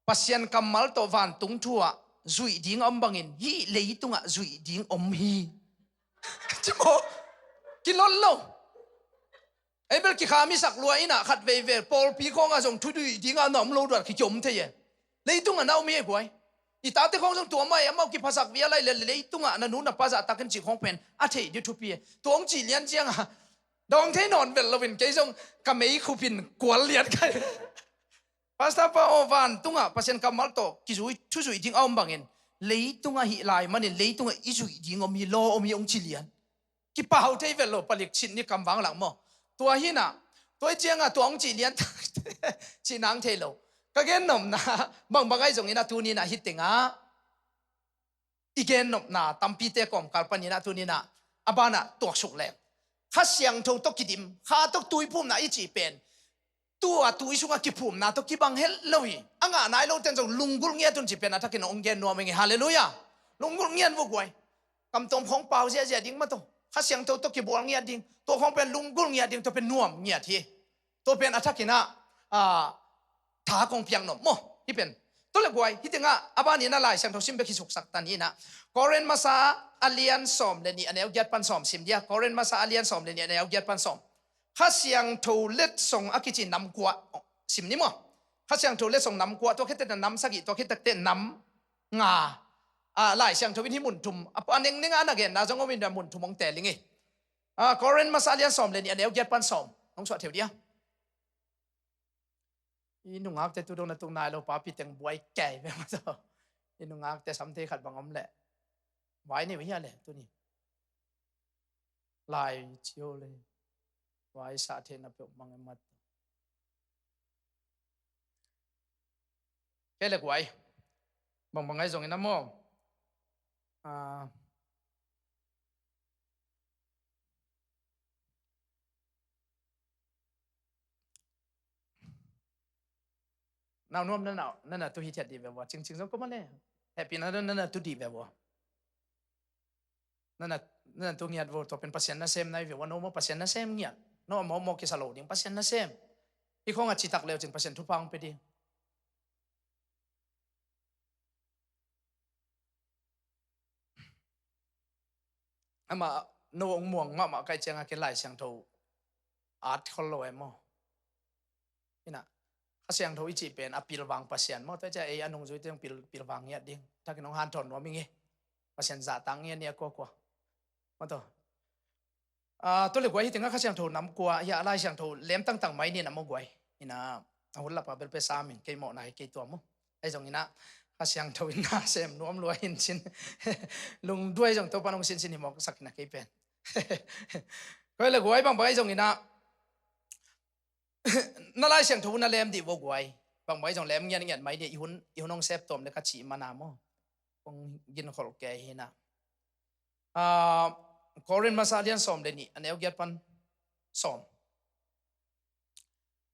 Pasian kammal tawh vantung thu ah zuih ding a om bangin hih leitungah zuih ding om hi. Ci maw? Kilon lo. Ei bel kikham i sak lua ina khat veivel pawlpi khawnga zong thu zuih dinga na om lo duat kikiom thei e. Leitungah na om hi e guai. I tate khawng zong tua mai amau kiphasak via lai le leitungah na nu na pa zahtakin cih khawng pen a thei di thupi e. Tua hong cih lian cianga dawng thei nawn vel loin kei zong ka mei khupin kual lian kai. Pastor pa aw vantungah Pasian kammal tawh kizui thuzuih ding a om bangin leitungah hih lai manin leitungah i zuih ding om hi law om hi hong cih lian. Kipau thei vel lo palik cin ni kam vang lang maw? Tua hinah tua i ciangah tua hong cih lian cih nang thei lo. Ka gennopna bangbang ahi zongin a tuninah hih tengah i gennopna tampite kawmkal paninah tuninah a banah tuaksuk leng Kha Siangtho tawh kidim, Kha tawh tuiphumna i cih pen tua tui sungah kiphumna tawh kibang het lo hi. A ngah nai lo ten zong lunggulh ngiat un ci pen a thakin hong gen nuam ing hi. Halleluiah. Lunggulh ngiat vua guai. Kamtuam khawng pau ziahziah ding mah tawh Kha Siangtho tawh kibual ngiat ding, tua khawng pen lunggulh ngiat ding, tua pen nuam ngiat hi. Tua pen a thakinah a, tha kong piak nop maw? Hih pen tua le guai, hih tengah a banin a Lai Siangtho sim bek hi suksak ta ni inah Korin masa a lian sawm le nih a neu giat pan sawm sim dia. Korin masa a lian sawm le nih a neu giat pan sawm. Kha Siangtho letsong a kici nam kua sim ni maw? Kha Siangtho letsong nam kua, tua khit teh nam sagih, tua khit teh nam nga. A, Lai Siangtho in hih mun thum a, a nengnenga a na genna zong om in mun thum hong teling hi. Ah, Korin masa a lian sawm le nih, a neu giat pan sawm. Hong suah theu dia. I nungakte tu dong na tung nai lo, papi teng buai kei ve ma tawh. I nungakte samthei khat bang om leh. Vai ni hia le tuni. Lai cio le. Vai sa thei na peuh mang e mat. Kei le guai. Bang bang ai zong ina maw. Ah. Nau nuam na nau, na na tu hi thiat di ve vua. Cing cing zong ko ma le. Happy na na na tu di ve vua. Na na, na na tu ngiat vua, tua pen Pasian nasem nai ve vua, no maw Pasian nasem ngiat. No maw maw kisa lo ding Pasian nasem. I khong a citak leu cin Pasian thupha hong pe ding. Ama no ong muang mahmah kai cianga ke Lai Siangtho at khol lo e maw. Ina, Kha Siangtho i cih pen a pilvang Pasian maw. Tua cia ei a nungzui teng pil, pilvang ngiat ding. Takin hong hanthawn nuam ing e. Pasian zahtak ngiat ni a kuakua. Maw tawh. Ah, tua le guai hi tengah Kha Siangtho nam kua, hia Lai Siangtho lem tangtang mai ni na maw guai. Ina, a hun lapa bel pe samin, kei mawhna hi kei tua maw. Ai zong ina, Kha Siangtho ina sem nuam lua hin cin. Lungduai zong Topa nong sinsin hi mawk sak ina kei pen. Koi le guai bang bang ai zong ina, na Lai Siangtho na lem dih vua guai. Bang bang ai zong lem ngiat ngiat mai dih, i hun, i hun hong sep tuam le ka cih mana maw. Kong ginkholh kei hi na. Ah, Korin masa a lian sawm le nih, a neu giat pan sawm.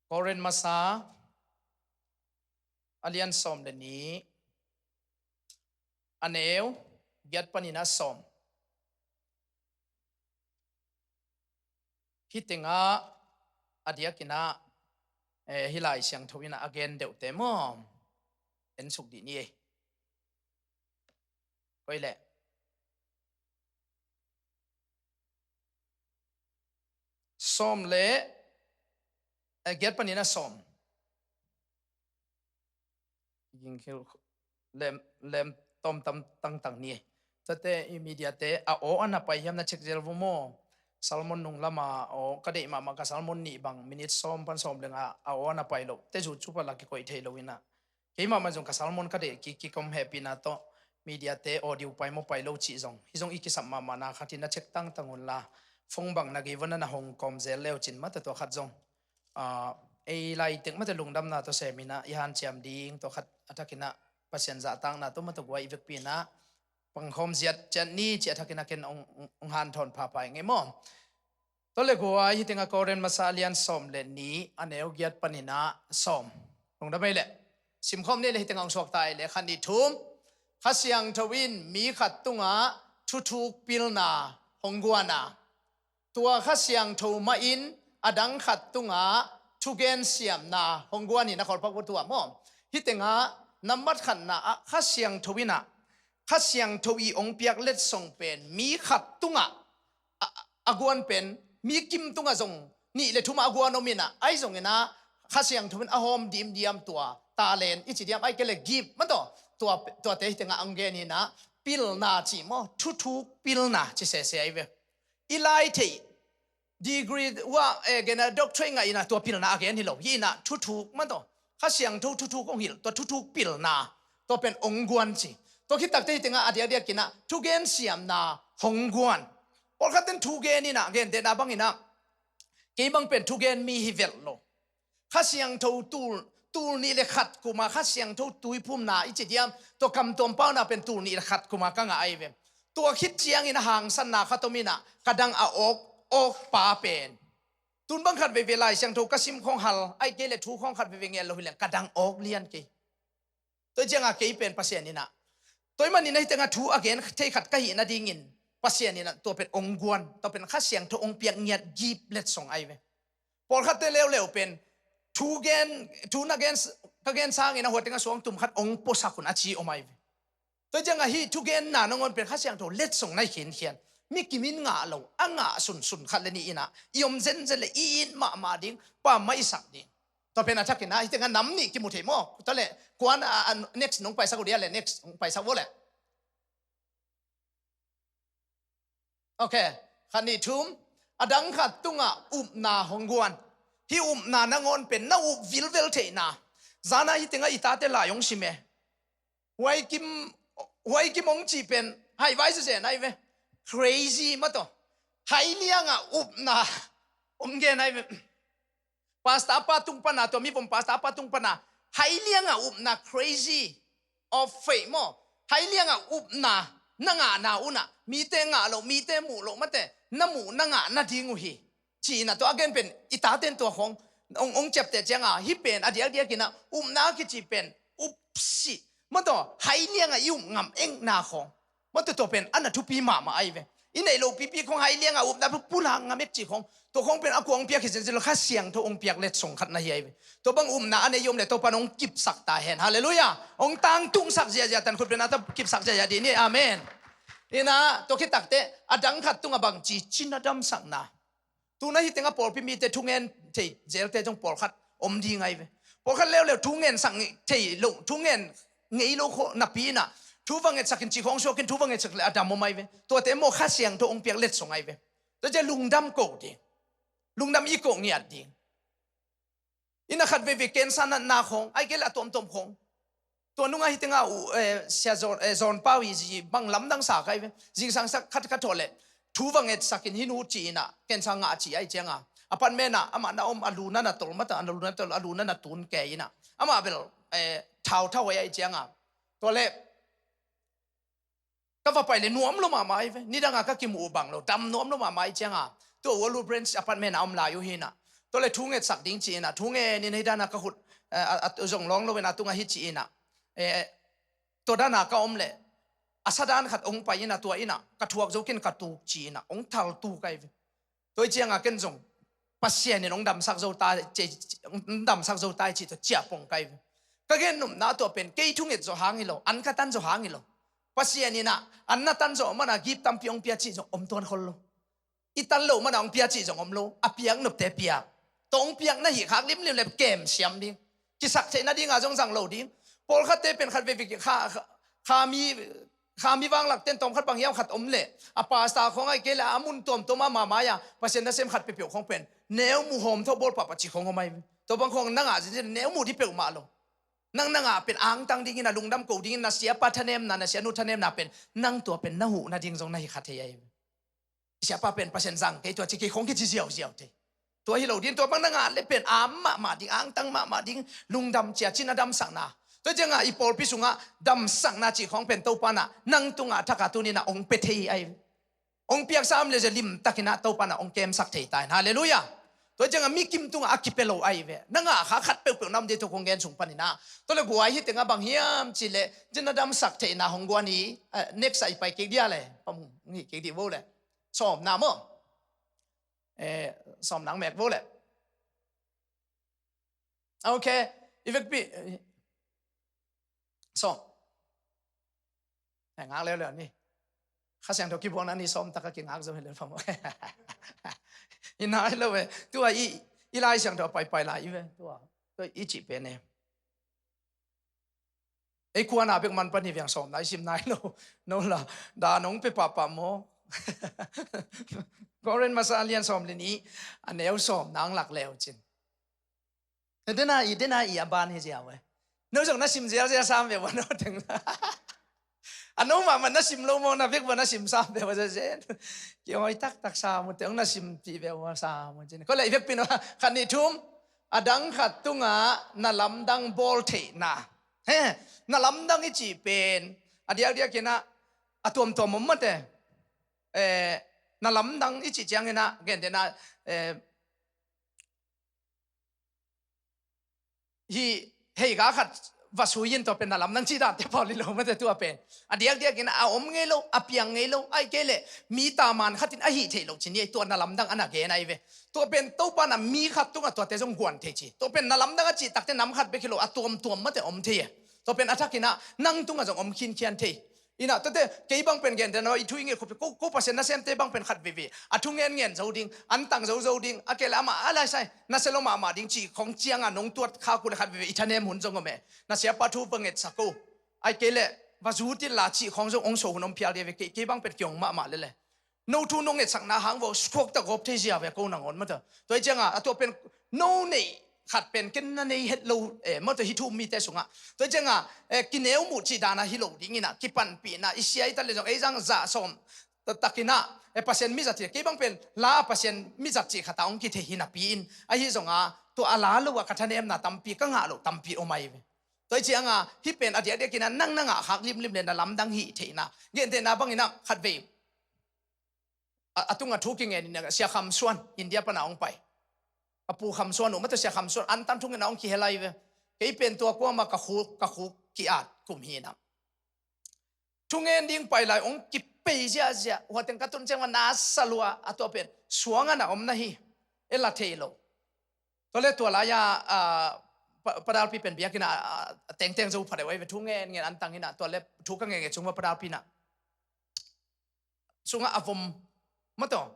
Korin masa a lian sawm le nih, a neu giat panin a sawm. Hi tengah a diakin ah, eh, hi Lai Siangtho in ah a gen deuhte maw. En suk dih ni ei. Koi leh. Sawm le, eh, giat panin a sawm. Gingkhil lem, lem tom tam tangtang ni. Tate i mediate a aw a na pai hiam na check zel vo maw. Salmon nung lama aw ka deih mahmah ka salmon nih bang minute sawm pan sawm lenga a aw a na pai lo. Te zu cu pala kikoih thei lo ina. Keimah man zong ka salmon ka deih kik kik om hehpihna tawh mediate audio pai maw pai lo cih zong. Hi zong i kisap mahmahna khatin na check tangtang unla. Phone bang na gei vona na hong kawm zel leu cin mata tua khat zong. Ah, ei laitek mate lungdamna tawh seminah i hanciam ding tawh khat a thakinah Pasian zahtakna tawh mate guai i vekpi inah pangkhawm ziat ciat ni ci a thakinah ken ong, ong, ong hanthawn phapha i ngei maw? Tawh le guai hi tengah Korin masa a lian sawm le nih a neu giat paninah sawm. Lungdam ei leh simkhawm ni le hi tengah ong suakta ei le khat nih thum. Kha Siangtho in mi khat tungah thuthuk pilna hong guana. Tua Kha Siangtho mahin a dang khat tungah thugen siamna hong guan hi na kholpak tua maw? Hi tengah nambat khatna ah Kha Siangtho inah Kha Siangtho i ong piak letsong pen mi khat tungah a, a guan pen mi kim tungah zong nih le thumah a guan om inah ai zong inah Kha Siangtho in a hawm dimdiam tua talent i ci diam ai ke le gift mataw tua, tuate hi tengah ang gen inah pilna ci maw? Thuthuk pilna ci sese ai ve. I lai theih degree wa, eh, gena doctorate ngah inah tua pilna a gen hi lo. Hi inah thuthuk mataw. Kha Siangtho thuthuk hong hilh. Tua thuthuk pilna. Tua pen hong guan ci. Tua khit takte hi tengah a diakdiak inah thugen siamna hong guan. Pawlkhat ten thugen inah gentehna bang inah kei bang pen thugen mi hi velh lo. Kha Siangtho tul, tul nih le khat kuma Kha Siangtho tuiphumna i ci diam, tua kam tuam pauna pen tul nih le khat kuma ka ngah ai ve. Tua khit ciangin a hangsanna khat om inah ka dang a awk, awk pa pen. Tun bang khat veve Lai Siangtho ka sim khawng hal, ai kei le thu khawng khat veve ngel lo hi leng ka dang awk lian kei. Tua cianga kei pen Pasian inah. Tua i manin ahi tengah thu a gen thei khat ka hih nadingin Pasian inah tua pen ong guan, tua pen Kha Siangtho ong piak ngiat gift letsong ai ve. Pawlkhatte leuleu pen thu gen, thu na gen, ka gen sangin a hua tengah suang tum khat ong puasak hun a ci om ai ve. Tua cianga hih thugenna nangawn pen Kha Siangtho letsong nai khinkhian. Mi kimin ngah lo, a ngah sunsun khat le nih inah i om zenzen le i it mahmah ding, pammaih i sak ding. Tua pen a thakin ah hi tengah nam nih kimu thei maw? Tua le kuan a, a, next nong paisak uh dia le next nong paisak uh le. Ok. Khat nih thum. A dang khat tungah upna hong guan. Hih upna nangawn pen na up vilvel theihna. Zana hih tengah i tate lai hong sim e. Huai kim, huai kim hong cih pen haivai zezen ai ve. Crazy mah tawh. Hai liangah upna hong gen ai ve. Pastor pa tung pana, tua mivom pastor pa tung pana, hai liangah upna, crazy of faith maw. Hai liangah upna na ngahna unah mite ngah loh, mite muh loh mate na muh na ngah nading uh hi. Ci-inah tua a gen pen i taten tua khong hong, hong ciapteh cianga hih pen a diakdiakinah upna kici pen upsih mah tawh hai liangah i up ngam ekna khong. Mah tua tua pen a na thupi mahmah ai ve. I neih loh pipi khong hai liangah upna pulak ngam ek cih khong. Tua khong pen a kua hong piak hi zenzen lo, Kha Siangtho hong piak letsong khat na hi ai ve. Tua bang upna a nei om le Topan hong kipsak ta hen. Halleluiah. Hong tangtungsak ziahziah, tan khut pen a ta kipsak ziahziah dih ni. Amen. Inah tua khit takteh a dang khat tungah bangci cina damsakna. Tuna hih tengah pawlpi mite thungen thei zelte zong pawlkhat om ding ai ve. Pawlkhat leuleu thungen sak thei lo, thungen ngei lo khawh napi inah thu va ngetsak in, ci khawng suak in thu va ngetsak le a dam om ai ve. Tuate maw Kha Siangtho hong piak letsong ai ve. Tua ciah lungdam ko ding. Lungdam i ko ngiat ding. Inah khat veivei cancer natna khong ai kei le a tuamtuam khong. Tua nungah hih tengah uh, eh, Sia Zawn, eh, Zawn Pau i zi bang lamdang sa kai ve. Zingsang sak khat khat thawh le thu va ngetsak in hih nu ci inah cancer ngah ci ai cianga a pan menah amah na om, a lu na na tol mata, a lu na tol, a lu na na tun ke inah amah bel, eh, thau thau ai ai cianga. Tua le ka va pai le nuam lo mahmah ai ve. Nidanga ka kimuh uh bang lo, dam nuam lo mahmah ai cianga tua Walu Branch apartment a om lai uh hinah. Tua le thu ngetsak ding ci inah thu ngen in hei dana ka khut, eh, a, a, zong lawng lo inah tungah hi ci inah, eh, tua dana ka om le a sadan khat hong pai inah tua inah ka thuak zokin ka tuk ci inah hong thal tuk ai ve. Tua hi cianga ken zong Pasian in hong damsak zo ta, hong damsak zo ta hi ci tua ciah pong kai ve. Ka gen nopna tua pen kei thunget zaw hang hi lo, an ka tan zaw hang hi lo. Pasian inah an na tan zaw mana gift tampi hong pia cih zong om tuan khol lo. I tan lo mana hong pia cih zong om lo. A piak nopte piak. Tua hong piak na hih khak limlim le kem siam ding. Kisak theih nadinga zong zang lo ding. Pawlkhatte pen khat veivei kha, kha, kha mi, kha mi vanglakten tawmkhat bang hiam khat om leh a pastor khawng ai kei le a mun tuamtuam a mahmai a Pasian nasem khat peuhpeuh khawng pen neu muh hawm tho bawl pahpah ci khawng om ai. Tua bang khawng nangah neu muh dih peuhmah lo. Nang nangah pen angtang dingin a lungdam ko dingin na siapa thanemna, na sianu thanemna pen nang tua pen na huh nading zong na hi kha thei ai. Siapa pen Pasian zang kei tua ci kei khong kici ziauziau thei. Tua hi lo din tua bang na ngah le pen am mahmah ding, angtang mahmah ding, lungdam cia cina damsakna. Tua ciangah i pawlpi sungah damsakna cih khong pen Topa nah nang tungah thakah tuninah ong pe thei ai. Ong piaksa am le zia limtakinah Topa nah ong kemsak thei ta in. Halleluiah. Tua ciangah mi kim tungah a kipe lo ai ve. Na ngah kha khat peuhpeuh nam dei tua kong gen sung paninah. Tua le guai hi tengah bang hiam cih le cina damsak theihna hong guan hi. Eh, next ah i pai kik dia le. Pam hih kik dih vo le. Sawmna maw? Eh, sawmna ang mek vo le. Ok. I vekpi. Sawm. Eh, ngak leuleu ni. Kha Siangtho kibuakna ni sawm taka kingak zo hi le pam. I nai lo ve. Tua i, i Lai Siangtho paipai lai i ve. Tua, tua i cih pen e. Ei kuana bek man pan hi veng sawmna i sim nai lo. No la, da nong pe pahpah maw? Korin masa a lian sawm le nih a neu sawmna ang lak leu cin. Dena i, dena i a ban hi ziau e. No zong na sim zialzial sam ve ua no teng. A no mahmah na sim lo maw, na vek ua na sim sam ve ua zezen. Kiawi taktak sam ua teng na sim pih ve ua sam ua cin. Ko le i vekpi no khat nih thum. A dang khat tungah na lamdang bawl theihna. He, na lamdang i cih pen a diakdiakinah a tuamtuam om mate. Eh, na lamdang i cih cianginah gentehna, eh, hih heika khat va sui in tua pen na lamdang cih dante pawl hi lo mate tua pen. A diakdiakin a om ngei lo, a piang ngei lo, ai kei leh mi taman khatin a hih theih loh cin hi, tua na lamdang a na gen ahi ve. Tua pen Topa na mi khat tungah tuate zong guan thei ci. Tua pen na lamdang a cih takte nam khat bek hi lo, a tuamtuam mate om thei e. Tua pen a thakinah nang tungah zong om khinkhian thei. Inah tuate kei bang pen gentehna i thu i nget khup ko, ko Pasian nasemte bang pen khat veve a thu ngenngen zo ding, an tang zozo ding, a kei leh amah a laisai nasia lo mahmah ding cih khong cianga nong tuat khak uh leh khat veve i thanem hun zong om e. Na siapa thu va ngetsak o, ai kei leh va zut inla cih khong zong ong so hun om phial ding a ve. Kei, kei bang pen kiong mahmah lele. No thu no ngetsakna hang vo suakta gawp thei zia ve ko nangawn mata. Tua hi cianga a tua pen no neih khat pen ken na nei het lo, eh, mata hi thu mite sungah. Tua hi cianga, eh, kineu muh cih dana hi lo dingina, kipanpihna, i sia i ta le zong, ei zang zah sawm takinah, eh, Pasian mizat hi, kei bang pen la Pasian mizat cih khata hong kithei hi napi in, ahi zonga, tua a la lo a ka thanemna tampi, ka ngah lo tampi om ahi ve. Tua hi cianga, hi pen a diakdiakinah nang na ngah khak limlim le na lamdang hi theihna. Gentehna banginah khatvei a, a tunga thu kingen in Sia Kham Suan, India pana hong pai. A pu Kham Suan uh, mata Sia Kham Suan, an tan thungen a hong kihel ahi ve. Kei pen tua kuama ka khuk, ka khuk ki-at kum hinah. Thungen ding pai lai hong kipei ziazia, hua teng ka tun ciang va na sa lua, a tua pen suanga na om na hi, e la thei lo. Tua le tua lai-a, a, pa, padalpi pen biakina, a, a, tengteng zo pha deuh ahi ve, thu ngen ngen an tang hinah, tua le thu ka ngen ngen chung va padalpi na. Sungah a vom, mataw,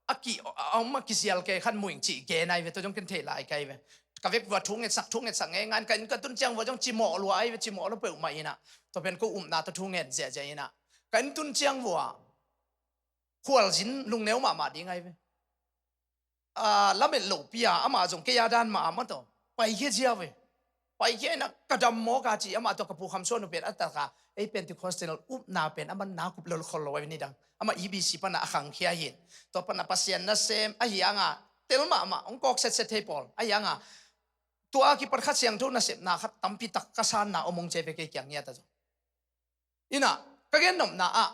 a ki, a, a om a kizial kei khan muing cih gen ahi ve, tua zong ken thei lai kai ve. Ka vek vua thu ngetsak, thu ngetsak ngei ngan, ka inn ka tun ciang vua zong cimawh lua ahi ve, cimawh lua peuhmah inah. Tua pen ko upna tua thu ngen ziahziah inah. Ka inn tun ciang vua khualzin lungneu mahmah ding ahi ve. A, lamet lopi a, amah zong kei a dan mah a mataw. Paikhia ziau ve. Paikhia inah ka dam mawk a ci, amah tawh ka pu Kham Suan uh pen a taka, ei Pentecostal upna pen a man na kup lolkhol lo a ni dang. Amah E B C pana a khangkhia hin. Tua pana Pasian nasem, ahi anga, tel mahmah, hong kawk setset thei pawl. Ahi anga, tua a kipat Kha Siangtho nasepna khat tampi tak ka sanna om hong cia ve kei kiang ngiat a zong. Inah, ka gennopna ah,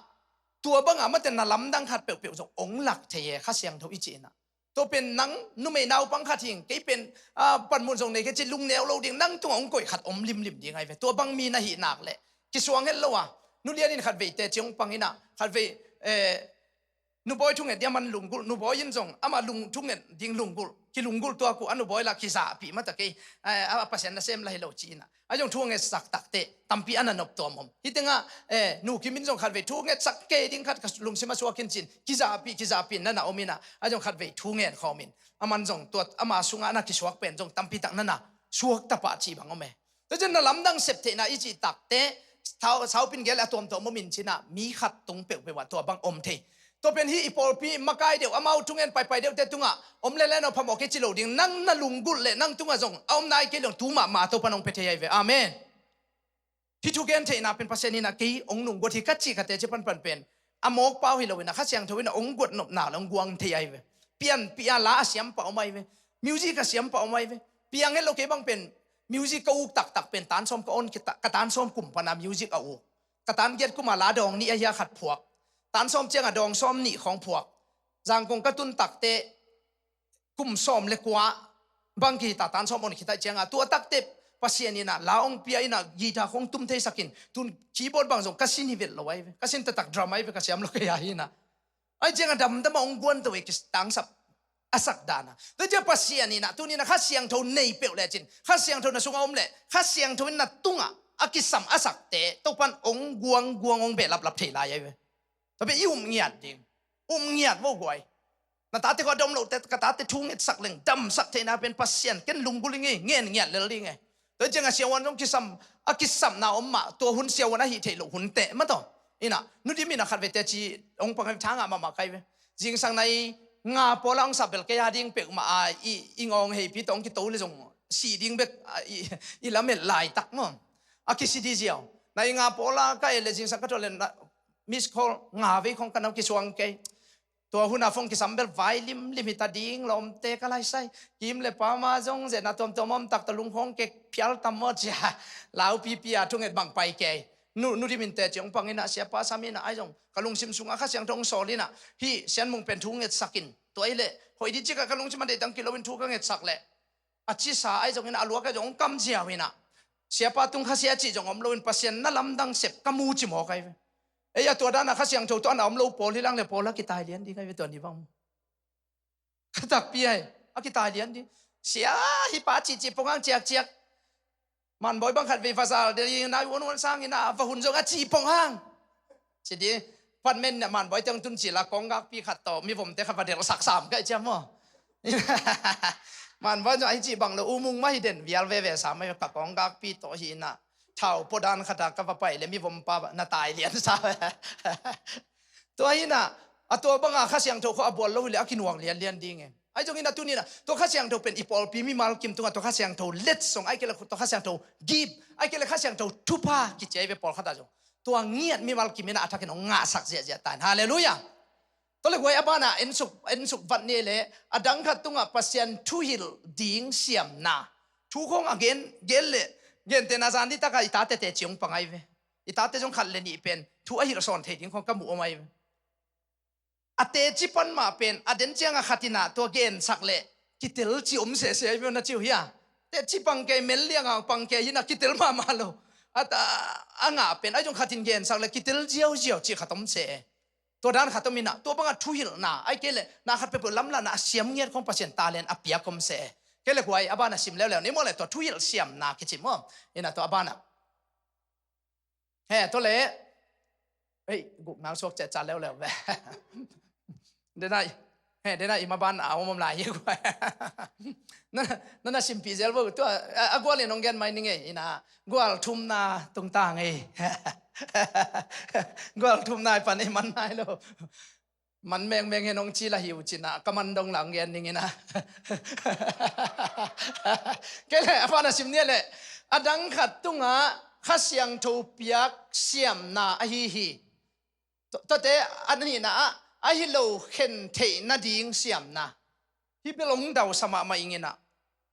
tua banga mate na lamdang khat peuhpeuh zong ong lak thei e, Kha Siangtho i cih inah. Tua pen nang numei naupang khat hing, kei pen, a, panmun zong nei kei ci lungneu lo ding, nang tungah ong koih khat om limlim ding ahi ve. Tua bang mi na hih nak leh kisuang het lo a, nu lian in khat vei teci ong pang inah, khat vei, eh, nubawi thunget ding a man lunggulh, nubawi in zong amah lung thunget ding lunggulh, kilunggulh tuak uh a nubawi lah kizahpih mata kei, eh, a Pasian nasem lah hi lo ci inah. A zong thu a ngetsak takte tampi a na nop tuam om. Hih tengah, eh, Nu Kim in zong khatvei thu ngetsak kei ding khat ka lungsim a suak in cin, kizahpih, kizahpih na na om inah, a zong khatvei thu ngen khawm in. A man zong tua, ama sungah na kisuak pen zong tampi tak na na suak tapah cih bang om e. Tua cian na lamdang sep theihna i cih takte, sau, saupin gel a tuamtuam om in cinah, mi khat tung peuhpeuh ah tua bang om thei. Tua pen hih i pawlpi makai deuh, amau thungen paipai deuhte tungah om le le no phamawh kei ci lo ding, nang na lunggulh le nang tungah zong a om nai kei lo, tu mahmah Topan hong pia thei ahi ve. Amen. Hih thugen theihna pen Pasian inah kei hong nungguat hi ka cih ka teci panpan pen a mawk pau hi lo inah, Kha Siangtho inah hong guat nopna le hong guang thei ahi ve. Pianpih a la a siam pah om ahi ve. Music a siam pah om ahi ve. Piang het lo kei bang pen music ka uk taktak pen tan sawm ka on, ka tan sawm kum pana music a uk. Ka tan giat kuma la dawng nih ahi a khat phuak. Tan sawm cianga dawng sawm nih khawng phuak. Zangkong ka tun takte kum sawm le kua bang kihita, tan sawm on khita cianga tua takte Pasian inah la ong pia inah guitar khawng tum theisakin, tun keyboard bang zong ka sin hi vet lo ahi ve. Ka sin taktak drum ahi ve, ka siam lo kei ahi inah. Ahi cianga damdam a ong guan to e, kitangsap a sak dana. Tua cia Pasian inah tuni inah Kha Siangtho nei peuh lecin, Kha Siangtho na sungah om le Kha Siangtho in na tungah a kisam a sakte Topan ong guangguang ong behlaplap thei lai ahi ve. Tua pen i um ngiat ding, um ngiat vo guai. Na tate kua dom lote, ka tate thu ngetsak leng damsak theihna pen Pasian ken lunggulh ing e, ngen ngiat lel ding e. Tua cianga siavuan zong kisam, a kisamna om mah, tua hun siavuan ahi thei lo hun teh mataw. Inah Nu Dim inah khatvei teci ong pang ahi ve, thangah mahmah kai ve. Zingsang nai nga pawla ong sap bel kei a ding peuhmah a, i, i ngawng heipi tawh ong kito le zong sih ding bek a, i, i lamet laitak maw. A kisi di ziau. Nai nga pawla ka et le zingsang ka tuah le na, miss call nga vei khawng ka na kisuang kei. Tua huna phone kisam bel vai limlim hita ding lawmte ka laisai. Kim le pama zong zetna tuamtuam om takta lungkhawng kek phial tam maw cia. Laupipi a thunget bang pai kei. Nu, Nu Dim in teci ong pang inah, siapa sam inah, ahi zong ka lungsim sungah Kha Siangtho ong sawl inah, hih Sian Mung pen thu ngetsakin. Tua ahi leh hoih di cikah ka lungsim a deih dang kilo in thu ka ngetsak leh a cisa ahi zong inah, a luak ahi zong ong kam ziau inah, siapa tung khasia cih zong om lo in Pasian na lamdang sep ka mu ci mawk ahi ve. Ei a tua dana Kha Siangtho tawh a na om lo pawl hi lang le pawl a kitai lian ding ahi ve tua ni bang. Ka takpi ai, a kitai lian ding. Sia, hih pa cihcih pong hang ciakciak. Manbawi bang khatvei va zal ding, nai uanhuan sangin a va hun zong a cih pong hang. Ci ding, pan men Manbawi teng tun cih la kong gakpi khat tawh mivomte khat va delhsak sam ka i ciam maw. Manbawi zong ahi cih bang lo, umung mah hi den vial veve sam, ka kong gakpi tawh hi inah thau pua dan khata ka va pai le mivompa na tai lian sa. Tua hi inah, A tua banga Kha Siangtho khawng a bual lo hileh a kinuak lianlian ding e. Ahi zongin a tuni-in ah tua Kha Siangtho pen i pawlpi mimal kim tungah tua Kha Siangtho letsong, ahih kei leh tua Kha Siangtho gift, ahih kei leh Kha Siangtho thupha kici ahi ve, pawlkhat ah zong. Tua ngiat mimal kim in ah a thakin hong ngahsak ziahziah ta in. Halleluiah. Tua leh guai, a banah en suk, en suk vat ni leh, a dang khat tungah Pasian thuhilh ding siamna. Thu khawng a gen, gen leh, gentehna zan dih takah i tate teci hong pang ahi ve. I tate zong khat leh nih pen thu a hilh sawn thei ding khawng ka mu om ahi ve. A teci pan mah pen a den ciangah khat in ah tua gensak leh kitel ci om sese ahi ve, na ci uh hia? Teci pang kei, mel liangah pang kei hi-in ah kitel mahmah lo. A ta, a ngah pen ahi zong khat in gensak leh kitel ziauziau cih khat om se. Tua dan khat om in ah, tua bangah thuhilhna, ahih kei leh na khat peuhpeuh lamlahna a siam ngiat khawng Pasian talent a piak om se. Kei leh guai, a banah sim leuleu ni maw leh, tua thuhilh siamna kici maw. In ah tua a banah, he, tua leh, ei, guk nang suak cetca leuleu ve. Denai, he, denai i maban a om om lai hi guai. Na, na, na simpih zel vo, tua a, a gual in hong gen mai ning ei, in ah gual thumna tungtang ei. Gual thumna i pan ei man nai lo. Man mengmeng hen hong ci lah hi uh cin ah, ka man dong lah hong gen ning in ah. Kei leh a banah sim ni leh, a dang khat tungah Kha Siangtho piak siamna ahi hi. Tua, tuate a nihna ah, ahi lo khen theih nading siamna. Hih bel hong dausa mahmah ing in ah,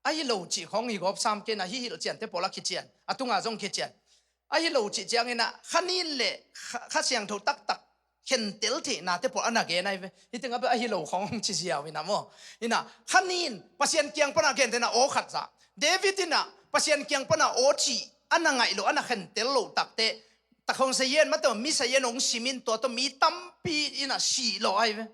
ahi lo cih khawng hi gawp sam kei in ah, hih hilhciante pawl a kician, a tungah zong kician. Ahi lo cih ciangin ah, kha nin leh Kha, Kha Siangtho taktak khentel theihnate pawl a na gen ahi ve. Hih tengah bel ahi lo khawng hong ci ziau in ah maw. In ah, kha nin Pasian kiang panah gentehna aw khat zah. David in ah Pasian kiang panah aw cih a na ngaih loh, a na khentel loh takteh, takhong sayen mah tawh, mi sayen hong sim in, tua tawh mi tampi in ah sih lawh ahi ve.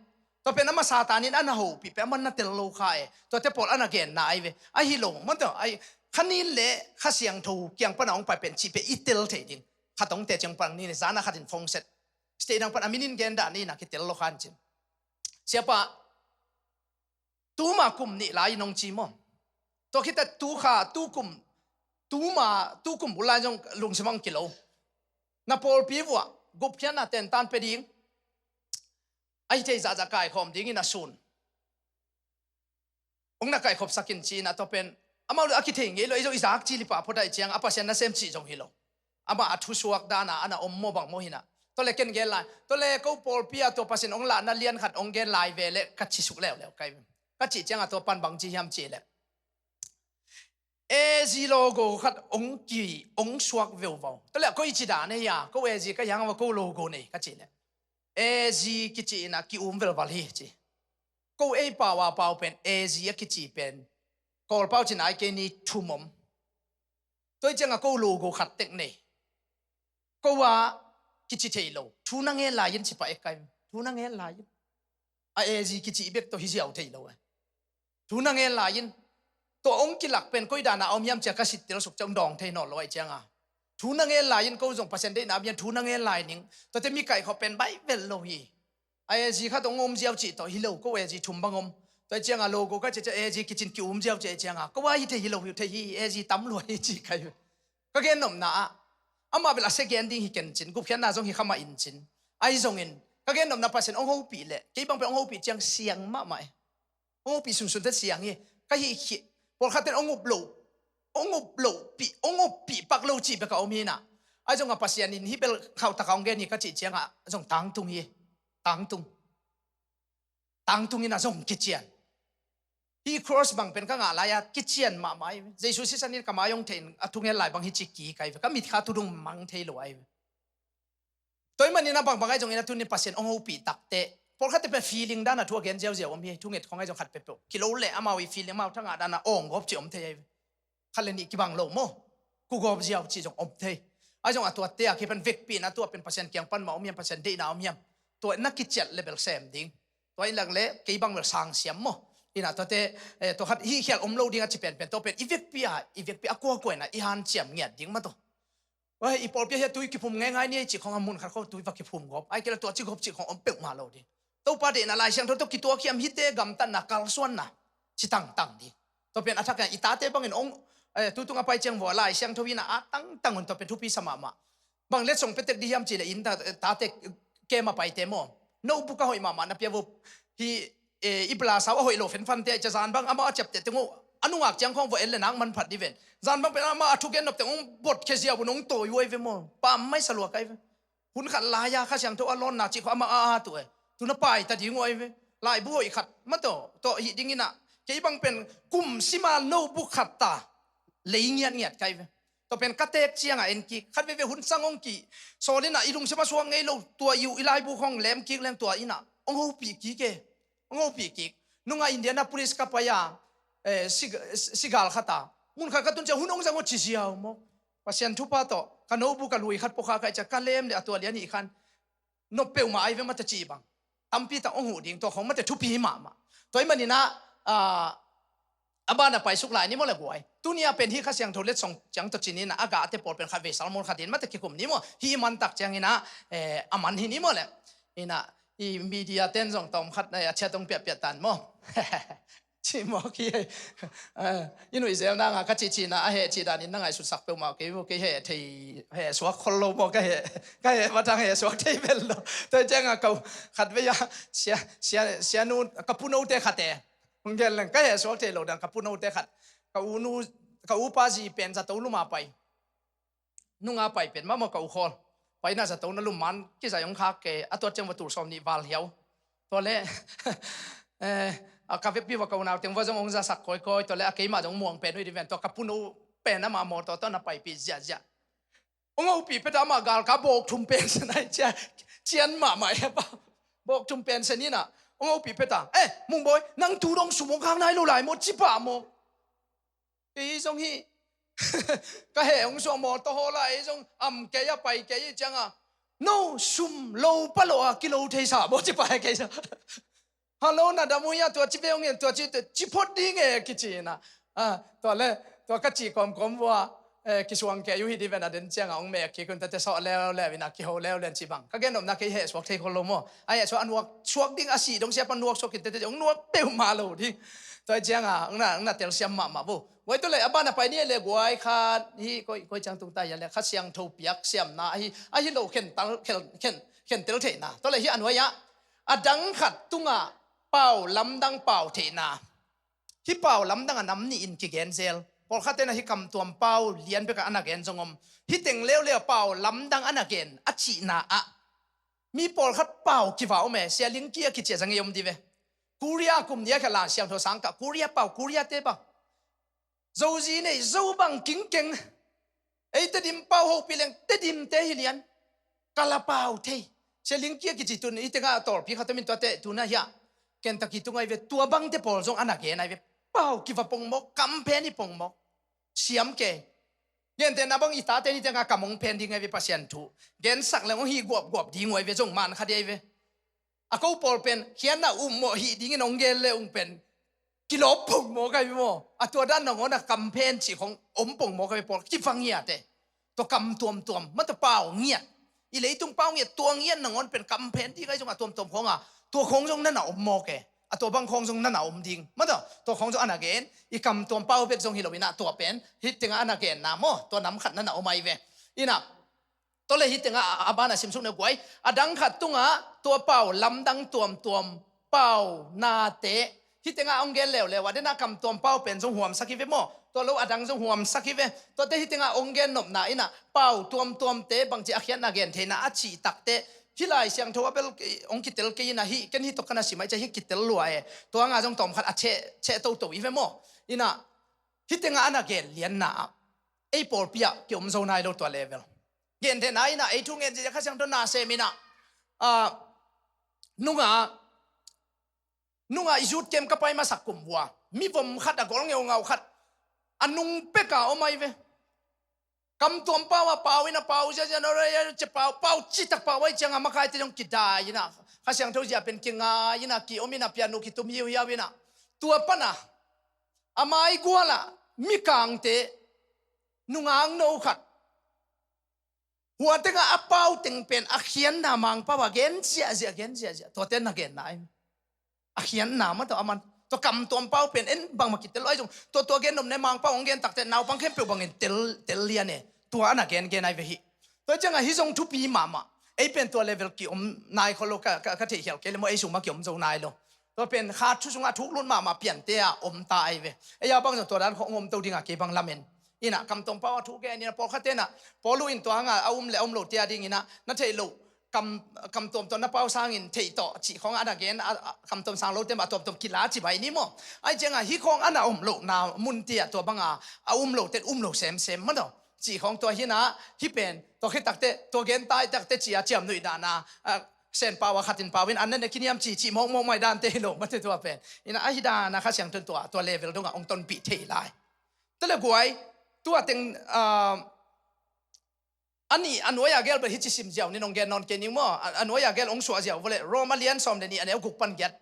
Tua pen amah Satan in a na hopih pen amah na tel lo kha e. Tuate pawl a na genna ahi ve. Ahi lo mah tawh, ahi, kha nin leh Kha Siangtho kiang panah hong pai pen cih pen i tel thei ding. Khat hong teci hong pang ni leh, zan a khat in phone set. State dang pan a min in gen dah ni in ah kitel lo khan cin. Siapa, tuma kum nih lai in hong ci maw. Tua khit teh tu kha, tu kum, tuma, tu kum bul lai zong lungsim hong kilo. Na pawlpi vuah gupkhiatna tentan pia ding, a hi thei zahzah kaikhawm ding in a sun. Hong na kaikhopsak in ci in ah, tua pen amau leh a kithei ngei lo, ei zong i zak cil i pah phot ahih ciang a Pasian nasem cih zong hi lo. Amah a thusuak dan a a na om maw bang maw hi in ah. Tua leh ken gen lai, tua leh ko pawlpi ah tua Pasian hong lahna lian khat hong gen lai ve leh ka ci suk leuleu kai. Ka cih ciangah tua pan bang ci hiam cih leh, A Z logo khat hong ki, hong suak veuvaw. Tua leh koi ci dan ei a, ko A Z ka hi hang a, ko logo nei ka cih leh, A Z kici in ah ki-um velval hi ci. Ko ei pau a pau pen A Z a kici pen, Kawl pau cih nai kei ni thum om. Tua hi ciangah ko logo khat tek nei. Ko a kici thei lo. Thu na ngen lai in ci pah e kai. Thu na ngen lai in. A A Z kici bek tawh hi ziau thei lo e. Thu na ngen lai in. Tua hong kilak pen koi dan a om hiam ci a ka sittel suk ciang dawng thei nawn lo ahih ciangah. Thu na ngen lai in, ko zong Pasian deihna om hiam, thu na ngen lai ning. Tuate mi kaikhawm pen baih vel lo hi. A A Z khat hong um ziau cih tawh hi lo, ko A Z thum bang om. Tua hi ciangah logo ka cih ciang A Z kici in ki-um ziau cih ahih ciangah, ko a hi thei hi lo hi, thei hi, A Z tam lua hi ci kai. Ka gen nopna ah, amah bel a sia gen ding hi ken cin, gupkhiatna zong hi kha mah in cin. Ahi zongin ka gen nopna, Pasian hong hopih leh, kei bang pen hong hopih ciang siang mahmah e. Hong hopih sunsun teh siang hi. Ka hih khit, pawlkhat ten hong up lo, hong up lo pih, hong up pih pak lo cih bek a om hi in ah. Ahi zongah Pasian in hih bel khauh takah hong gen hi ka cih ciangah zong tangtung hi. Tangtung. Tangtung in ah zong kician. Hih cross bang pen ka ngah lai-a kician mahmah hi. Jesu sisan in ka mai hong thei in a thungen lai bang hi ci kik ahi ve. Ka mitkha tudung mang thei lo ahi ve. Tua ahih manin a bangbang ahi zongin a tuni-in Pasian hong hopih takteh, pawlkhatte pen feeling dan a thu a gen ziauziau om hi. Thunget khawng ahi zong khat peuhpeuh kilo leh amau i feeling, amau thangah dan a awng gawp cih om thei ahi ve. Khat le nih kibang lo maw. Kugawp ziau cih zong om thei. Ahi zong a tuate a kipan vekpihna tua pen Pasian kiang pan mah om hiam, Pasian deihna om hiam. Tua na kiciat level sem ding. Tua in lak le kei bang bel sang siam maw. Ina tuate, eh, tua khat hih khial om lo ding a ci penpen. Tua pen i vekpi a, i vekpi a kuakua ina i hanciam ngiat ding mah tua. Wah, i pawlpi ah hia tui kiphum ngeingai ni ei cih khawng a mun khat khawng tui va kiphum gawp. Ai kei la tua ci gawp cih khawng om peuhmah lo ding. Topa deihna Lai Siangtho tawh kituak hiam hite gamtatna kalsuanna ci tangtang ding. Tua pen a thak ah i tate bangin ong, eh, tutung a pai ciang vua Lai Siangtho ina a tangtang un tua pen thupi sa mahmah. Bang letsong petek ding hiam cih leh inn ta, tate kem a paite maw. Notebook a hoih mahmah na pia vo. Hi, eh, i plasau a hoih lo fenfante a i cia zan bang amah a ciapteh teng uh a nungak ciang khawng vo en le nak manphat di ven. Zan bang pen amah a thugen nop teng ong botkhia zia uh nong tawi uh ai ve maw. Pam mai sa lua kai ve. Hun khat lai-a Kha Siangtho a lawnna cih khawng amah a a tu e. Tu na paita ding uh ai ve. Laibu hoih khat ma tawh tawh hih ding inah kei bang pen kum sima notebook khat ta lei ngiatngiat kai ve. Tua pen ka teek ciangah en kik khat veve hun sang hong kih. Sawl inah i lungsim a suak ngei lo tua i uh i laibu khawng lem kik leng tua inah hong hopih kik e. Hong hopih kik. Nungah Indianapolis ka pai a, eh, sig-, sigal khat a mun khat ka tun ciang hun hong zang aw ci ziau maw. Pasian thupha tawh ka notebook a lui khat pawh kha ka i cia ka lem le a tua lian hih khan nop peuhmah ai ve mate cih bang. Tampi tak hong huh ding tua khawng mate thupi mahmah. Tua ih maninah, ah, a ban a paisuk lai ni maw le guai. Tuni a pen hih Kha Siangtho letsong ciang tawh cin inah a gahte pawl pen khat vei salmon khat in mate kikum ni maw. Hih i mantak cianginah, eh, a man hi ni maw le. Inah i media ten zong tawm khat, eh, a ciat hong piahpiah tan maw. Cih mawk hi. Eh, i nuih zel nanga ka cihcihna a heh cih danin na ngaihsutsak peuhmah kei maw, kei heh thei, heh suak khol lo maw, ka heh, ka heh matang heh suak thei bel lo. Tua cianga ko khat vei a sia, sia, sia nu ka punote khate hong gen leng ka heh suak thei lo dan ka punote khat ka u nu, ka upa zi pen zato luma pai. Nunga pai pen mahmah ka u khawl. Paina zato na lum man kizai hong khak ke a tuat ciang va tul sawm nih val hiau. Tua le, eh, a ka vepi va ka unau teng va zong hong zasak kawikawi tua le a keimah zong muang pen uh i di ven tua ka punu pen amah mawtaw tawh na paipih ziahziah. Hong hopih peta amah gal ka bawk thum pen sen ai cia, cian mahmah e pa. Bawk thum pen sen inah hong hopih peta. Eh, Mungbawi, nang tu dong sum hong khak nai lo lai maw, ci pah maw? Kei zong hi. Ka heh hong suah mawtaw hawla ei zong am kei a pai kei hi cianga no sum lo palo a kilo thei sa maw ci pai kei zong. Halo na dam uh hia tua ci ve hong en tua ci, tua ci phot ding e kici na. Ah, tua le, tua ka ci kawmkawm vua, eh, kisuang kei uh hi di ven a den cianga hong mek kik un tete sawh leuleu ina kiho leuleu ci bang. Ka gen nopna kei heh suak thei khol lo maw. A heh suak a nuak suak ding a sih dong siapa nuak suak in tete hong nuak peuhmah lo ding. Tua hi cianga hong na, hong na telsiam mahmah vo. Guai tua le a ban a pai ni le guai khat hi koi, koi ciang tung ta hia le Kha Siangtho piak siamna ahi, ahi lo khen tal, khen, khen, khen tel theihna. Tua le hi a nuai ah a dang khat tungah pau lamdang pau theihna. Hi pau lamdang a nam nih in kigen zel. Pawlkhat tena hi kamtuam pau lian beka ana gen zong om. Hi teng leuleu pau lamdang ana gen a cihna ah mi pawlkhat pau kiva om e, Sia Ling Ki a kici a zang ei om di ve. Korea kum ni a khe Lai Siangtho sang kah Korea pau, Korea te bang. Zozi nei zo bang kingkeng. Ei Tedim pau hopih leng Tedim te hi lian. Kala pau thei. Sia Ling Ki a kici tun i tengah a tawlpi khat tomin tua te tuna hia. Kentucky tungai ve tua bang te pawl zong ana gen ai ve. Pau kiva pongmawk, kamphen hi pongmawk. Siam ke. Gentehna bang i tate ni tengah kam hong phen ding ai ve Pasian thu. Gensak leng hong hi guapguap ding uh ai ve zong man kha dei ai ve. A ko pawl pen khiatna um mawh hih dingin hong gen le ung pen kilawp pongmawk ai ve maw. A tua dan nangawn a kamphen cih khong om pongmawk ai ve pawl kivang hiate. Tua kam tuamtuam, mata pau ngiat. I leitung pau ngiat, tua ngiat nangawn pen kamphen ding ai zong a tuamtuam khong a. Tua khong zong nana om mawk e. A tua bang khong zong nana om ding. Mata, tua khong zong ana gen, i kam tuam pau bek zong hi lo ina tua pen. Hih tengah ana genna maw, tua nam khat nana om ai ve. Ina, tua le hih tengah a, a ban a simsuk ne guai. A dang khat tungah tua pau lamdang tuamtuam pau nate. Hih tengah hong gen leuleu a, dena kam tuam pau pen zong huamsak hi ve maw. Tua lo a dang zong huamsak hi ve. Tuate hih tengah hong gen nopna ina pau tuamtuamte bangci a khiatna gen theihna a cih takte. Hih Lai Siangtho a bel hong kitel kei ina hih, ken hih tawh kana sim ai cia hih kitel lua e. Tua nga zong tawm khat a cheh, cheh toto hi ve maw. Ina hih tengah ana gen lianna ah ei pawlpi ah kiom zo nai lo tua level. Gentehna ina ei thu ngen zia Kha Siangtho na sem ina, ah, nunga, nunga i zut kem ka pai masak kum vua. Mi vom khat a gol ngeungau khat. A nung peka om ai ve. Kam tuam pau a pau ina pau ziazia no re cia pau, pau citak pau ai cianga makaite zong kidai ina. Kha Siangtho zia pen kingai ina ki om ina pianu kitum hiuhiau ina. Tua pana a mai guala mikangte nungang no khat. Hua tengah a pau teng pen a khianna mangpau a gen ziahziah, gen ziahziah. Tuate na genna ai. A khianna mah tawh a man. Tua kam tuam pau pen en bangmah kitel lo ai zong. Tua, tua gen nopna mangpau hong gen takte naupang khempeuh bangin tel, tel lian e. Tua ana gen gen ai ve hi. Tua ciangah hi zong thupi mahmah. Ei pen tua level kiom nai khol lo, ka, ka, ka theihkhial kei le maw, ei sung mah kiom zo nai lo. Tua pen kha thu sungah thuk lut mahmah piante a om ta ahi ve. Ei a bang zong tua dan khong om to dingah kei bang lamen. Inah kamtuam pau a thu gen inah pawlkhat tenah Paulu in tua hanga a um le a um lo tia dinginah na theih loh kam, kamtuam tawh na pau sangin theih tawh cih khong a na gen a, a, kamtuam sang lote mah tuamtuam kila ci bai ni maw? Ai ciangah hih khong a na om lohna mun tiah tua banga a um lote um lo semsem mah tawh cih khong tua hinah hih pen tua khit takte tua gen tai takte ci a ciam nuih dana, a, sen pau a khatin pau in an na ne kiniam ci cih mawkmawk mai dante hi lo mate tua pen. Inah ahi dana Kha Siangtho in tua, tua level dongah ong tonpih thei lai. Tale guai tua teng, a, a nih a nuai a gel bel hici sim ziau ni nong gen nawn kei ning maw? A, a nuai a gel ong suah ziau vawleh Roma lian sawm le nih a neu guk pan giat.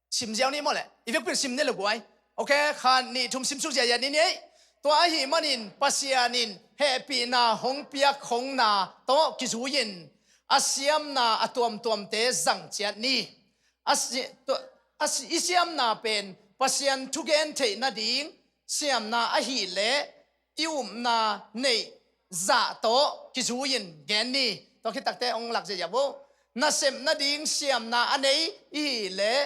Sim ziau ni maw leh? I vekpin sim ni le guai. Ok, khan nih thum sim suk ziahziah ni ni ei. Tua ahi manin Pasian in hehpihna hong piak khongna tawh kizui-in a siamna a tuamtuamte zang ciat ni. A si, tua, a si, i siamna pen Pasian thugen theih nading siamna ahih leh i upna neih zah tawh kizui-in gen ni. Tua khit takte ong lak ziahziah vo. Nasep nading siamna a nei i hih leh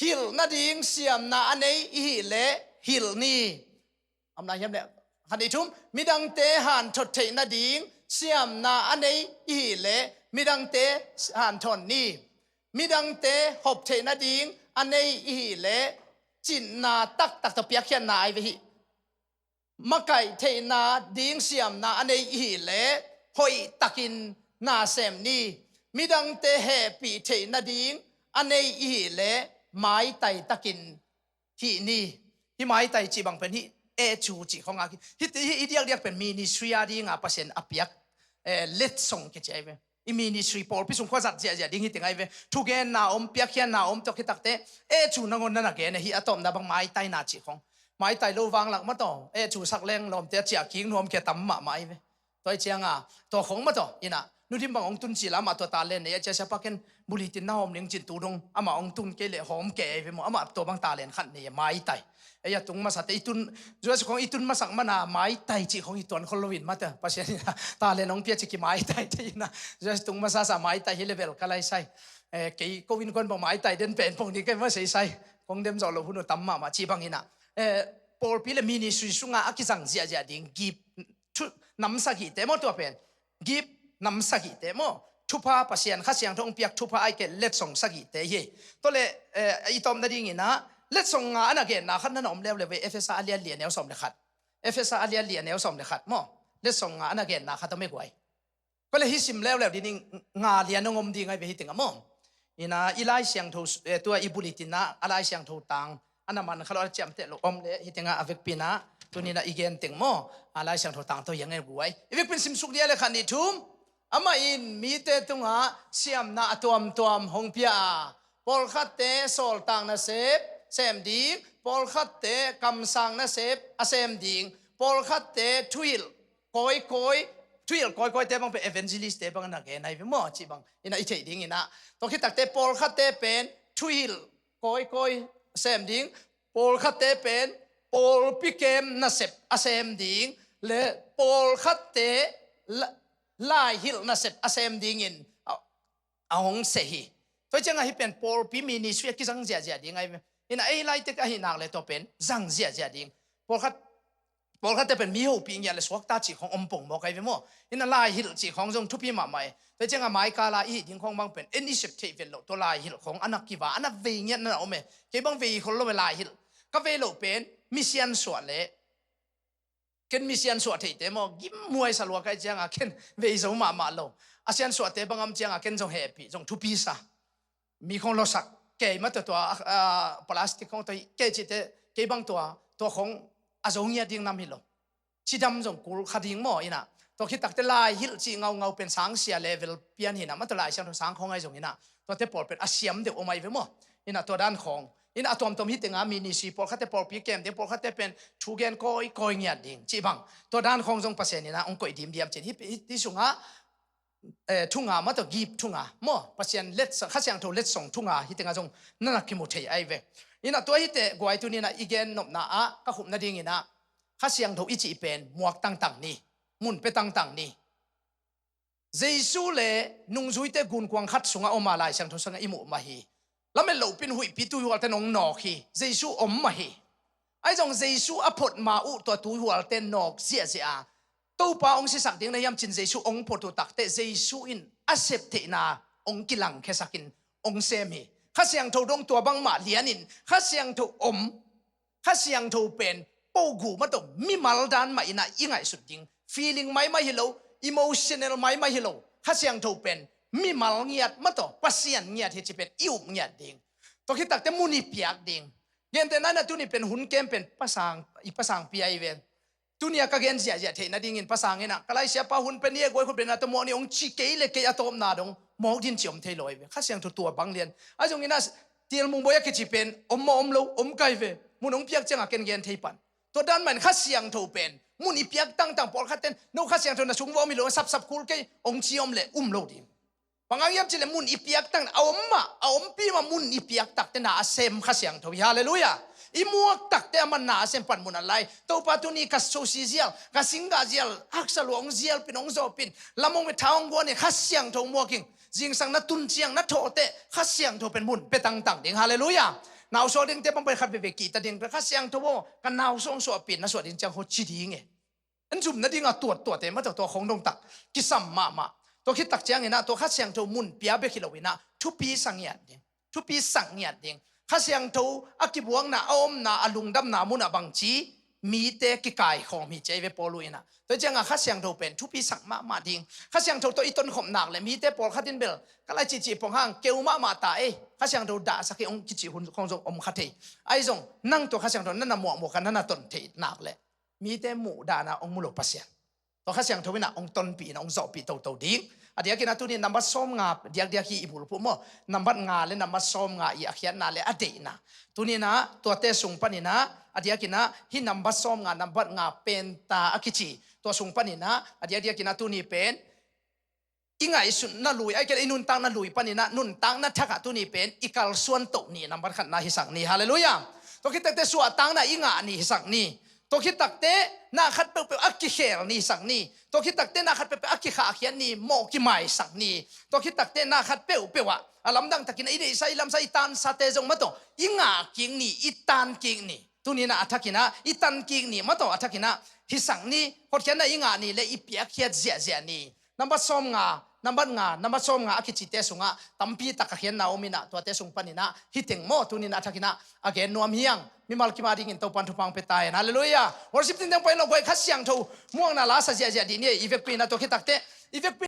hilh nading siamna a nei i hih leh hilh ni. Amna hiam leh khan i thum midangte hanthot theih nading siamna a nei i hih leh midangte hanthot ni. Midangte hop theih nading a nei i hih leh cinna taktak tawh piakkhiatna ai ve hi. Makaih theihna ding siamna a nei i hih leh hoih takin na sem ni. Midangte hehpih theih nading a nei i hih leh maitai takin hih ni. Hih maitai cih bang pen hih e cu cih khong a hih, hih, hih i diakdiak pen ministry a dinga Pasian a piak, eh, letsong kici ai ve. I ministry pawlpi sung khua zat ziahziah ding hi teng ai ve. Thugenna om, piakkhiatna om, tua khit takte e cu nangawn na na gen hi a tawpna bang maitaina cih khong. Maitai lo vanglak mah tawh e cu sak leng lawmte a ciah kik nuam kia tam mahmah ai ve. Tua i cianga tua khong mah tawh inah Nu Dim bang ong tun cila amah tua talent nei a cia siapa ken bulletin na hawm ning cin tu dong amah ong tun kei leh hawm kei ai ve maw? Amah tua bang talent khat nei a maitai. Ei a tung masate i tun, zuasi khong i tun masak mana maitai cih khong i tuan khol loin mate Pasian inah talent ong pia ciki maitai te inah zuasi tung masasa maitai hi level ka lai sai. Eh, kei ko in kon bang maitai den pen pong ni kei ma sei sai. Kong dem zawh lo hun uh tam mahmah cih bang inah, eh, pawlpi le ministry sunga a kizang ziahziah ding gift thu nam sagihte maw tua pen? Gift nam sagihte maw? Thupha Pasian Kha Siangtho ong piak thupha ai kei letsong sagihte hi. Tua le, eh, i tawpna dinginah letsong nga a na genna khat na na om leuleu ve. Efesa a lian li a neu sawm le khat. Efesa a lian li a neu sawm le khat maw? Letsong nga a na genna khat om e guai. Kole hi sim leuleu ding nga lian ong om ding ai ve hi tengah maw? Inah i Lai Siangtho, eh, tua i bulletin ah a Lai Siangtho tang a na man kha lo a ciamteh lo om le hi tengah a vekpinah tuninah i gen teng maw? A Lai Siangtho tang tawh hiang e guai. I vekpin simsuk dia le khat nih thum. Amah in mite tungah siamna a tuamtuam hong pia a, pawlkhatte sawltak nasep sem ding, pawlkhatte kamsang nasep a sem ding, pawlkhatte thuhilh kawikawi, thuhilh kawikawite bang pen evangelistte bang a na gen ai ve maw cih bang inah i theih dinginah tua khit takte pawlkhatte pen thuhilh kawikawi sem ding, pawlkhatte pen pawlpi kem nasep a sem ding le pawlkhatte la, laihilh nasep a sem dingin a, a hong seh hi. Tua ciangah hi pen pawlpi ministry a kizang ziahziah ding ai ve. Inah ei laitek ahi nak le tua pen zang ziahziah ding. Pawlkhat pawlkhatte pen mi hopih ngiat le suakta cih khong om pong mawk ai ve maw? Inah laihilh cih khong zong thupi mahmah e. Tua ciangah maikala i hih ding khong bang pen en i sep theih vet loh tua laihilh khong a na kiva a na vei ngiat na na om e. Kei bang vei khol lo e laihilh. Ka vei loh pen mi siansuah le ken mi siansuah theihte maw gim muaisa lua kai ciangah ken vei zo mahmah lo. A siansuahte bang om ciangah ken zong hehpih zong thupi sa. Mi khong losak kei mah tua tua, ah, plastic khong tua hi kei cihte kei bang tua tua khong a zo ngiat ding nam hi lo. Cidam zong kul kha ding maw inah. Tua khit takte laihilh cih ngaungau pen sangsia level pian hinah mah tua Lai Siangtho sang khong ai zong inah. Tuate pawl pen a siam deuh om ai ve maw? Inah tua dan khong inah a tuamtuam hi tengah ministry pawlkhatte pawlpi kem ding pawlkhatte pen thugen kawikawi ngiat ding cih bang. Tua dan khong zong Pasian inah ong koih dimdiam cin hi, hi, hi sungah eh, thunga mah tawh gift thunga maw? Pasian letsong, Kha Siangtho letsong thunga hi tengah zong na na kimu thei ai ve. Inah tua hi teh guai tuninah i gen nopna ah ka khupna dinginah Kha Siangtho i cih pen muak tangtang ni, mun pe tangtang ni. Jesu le nungzuite gunkuang khat sungah om a, Lai Siangtho sungah i muh mah hi. Lamet loh pin huihpi tuihualte in hong nawk hi. Jesu om mah hi. Ahi zong Jesu a phot ma uh tua tuihualte nawk ziahziah a, Topa hong sisak ding na hiam cin Jesu hong phot uh takteh Jesu in a sep theihna hong kilangkhiasakin hong sem hi. Kha Siangtho dong tua bangmah lianin Kha Siangtho om, Kha Siangtho pen pogu mah tawh mimal dan mah in ah i ngaihsut ding. Feeling maimah hi lo, emotional maimah hi lo. Kha Siangtho pen mimal ngiat mah tawh Pasian ngiat hi ci pen i up ngiat ding. Tua khit takte mun i piak ding. Gentehna in ah tuni pen hun kem pen pasang, i pasang pia i ven. Tuni a ka gen ziahziah theih nadingin pasang in ah, ka lai siapa hun pen i e guai khut pen a tawh mawk ni hong ci kei le kei a tawpna dong mawk din ci om thei lo i ve. Kha Siangtho tua bang lian. Ahi zongin ah Tialmung Bawi a kici pen om maw om lo, om kai ve. Mun hong piak ciangah ken gen thei pan. Tua dan mah in Kha Siangtho pen mun i piak tangtang, pawlkhat ten no Kha Siangtho na sung va om hi lo, sapsap kul kei hong ci om le um lo ding. Bang hang hiam cih leh mun i piak tang a om mah, a ompi mah mun i piak takte na a sem Kha Siangtho hi. Halleluiah. I muak takte a man na a sem panmun a lai. Topa tuni ka susi zial, ka singgah zial, haksa lua hong zial pin, hong zawh pin, lam hong pe, tha hong guan in Kha Siangtho muak ing. Zingsang na tun ciang na thawhteh Kha Siangtho pen mun pe tangtang ding. Halleluiah. Nausuak dingte bang pai khat veve kihta ding pen Kha Siangtho aw, ka nausuak hong suahpih in na suah ding ciang kho ci ding e. An zum nadingah tuat tuate mah tawh tua khong dong tak kisam mahmah. Tua khit tak ciangin ah tua Kha Siangtho mun pia bek hi lo in ah thupi sa ngiat ding. Thupi sak ngiat ding. Kha Siangtho a kibuakna, a omna, a lungdamna munah bangci mite kikaikhawm hi ci a i ve Paul uh in ah. Tua ciangah Kha Siangtho pen thupi sak mahmah ding. Kha Siangtho tawh i tonkhop nak le mite pawlkhat in bel ka lai cihcih pong hang keu mahmah ta ei. Kha Siangtho dahsak hi hong kici hun khong zong om kha thei. Ahi zong nang tua Kha Siangtho na na muakmuak a na na ton theih nak le mite muhdahna hong mu lo Pasian. Tua Kha Siangtho in ah hong tonpih in ah hong zawhpih toto ding. A diakin ah tuni nambat sawmnga diakdiak hi i bulphuh maw? Nambat nga le nambat sawmnga i a khiatna le a deihna. Tuni in ah tuate sung panin ah a diakin ah hih nambat sawmnga, nambat nga penta a kici tua sung panin ah a diakdiakin ah tuni pen i ngaihsutna lui, ahih kei leh i nuntakna lui panin ah nuntakna thakah tuni pen i kalsuan toh ni, nambat khatna hisak ni. Halleluiah. Tua khit takte suahtakna i ngah ni hisak ni. Tua khit takte na khat peuhpeuh a kikhel ni hisak ni. Tua khit takte na khat peuhpeuh a kikhahkhiat ni, mawh kimaisak ni. Tua khit takte na khat peuhpeuh ah a lamdang takin ah i deihsa, i lamsa, i tansate zong mah tawh i ngah kik ni, i tan kik ni. Tuni in ah a thakin ah i tan kik ni mah tawh a thakin ah hisak ni, hotkhiatna i ngah ni le i piakkhiat ziahziah ni. Nambat sawmnga, nambat nga, nambat sawmnga a kicite sungah tampi tak a khiatna om in ah tuate sung panin ah hih teng maw tuni in ah a thakin ah a gen nuam hi hang. Mimal kim a dingin Topan thupha hong pia ta hen. Halleluiah. Worship team teng pai lo guai, Kha Siangtho muakna la sa ziahziah dih ni. I vekpi in ah tua khit takte i vekpi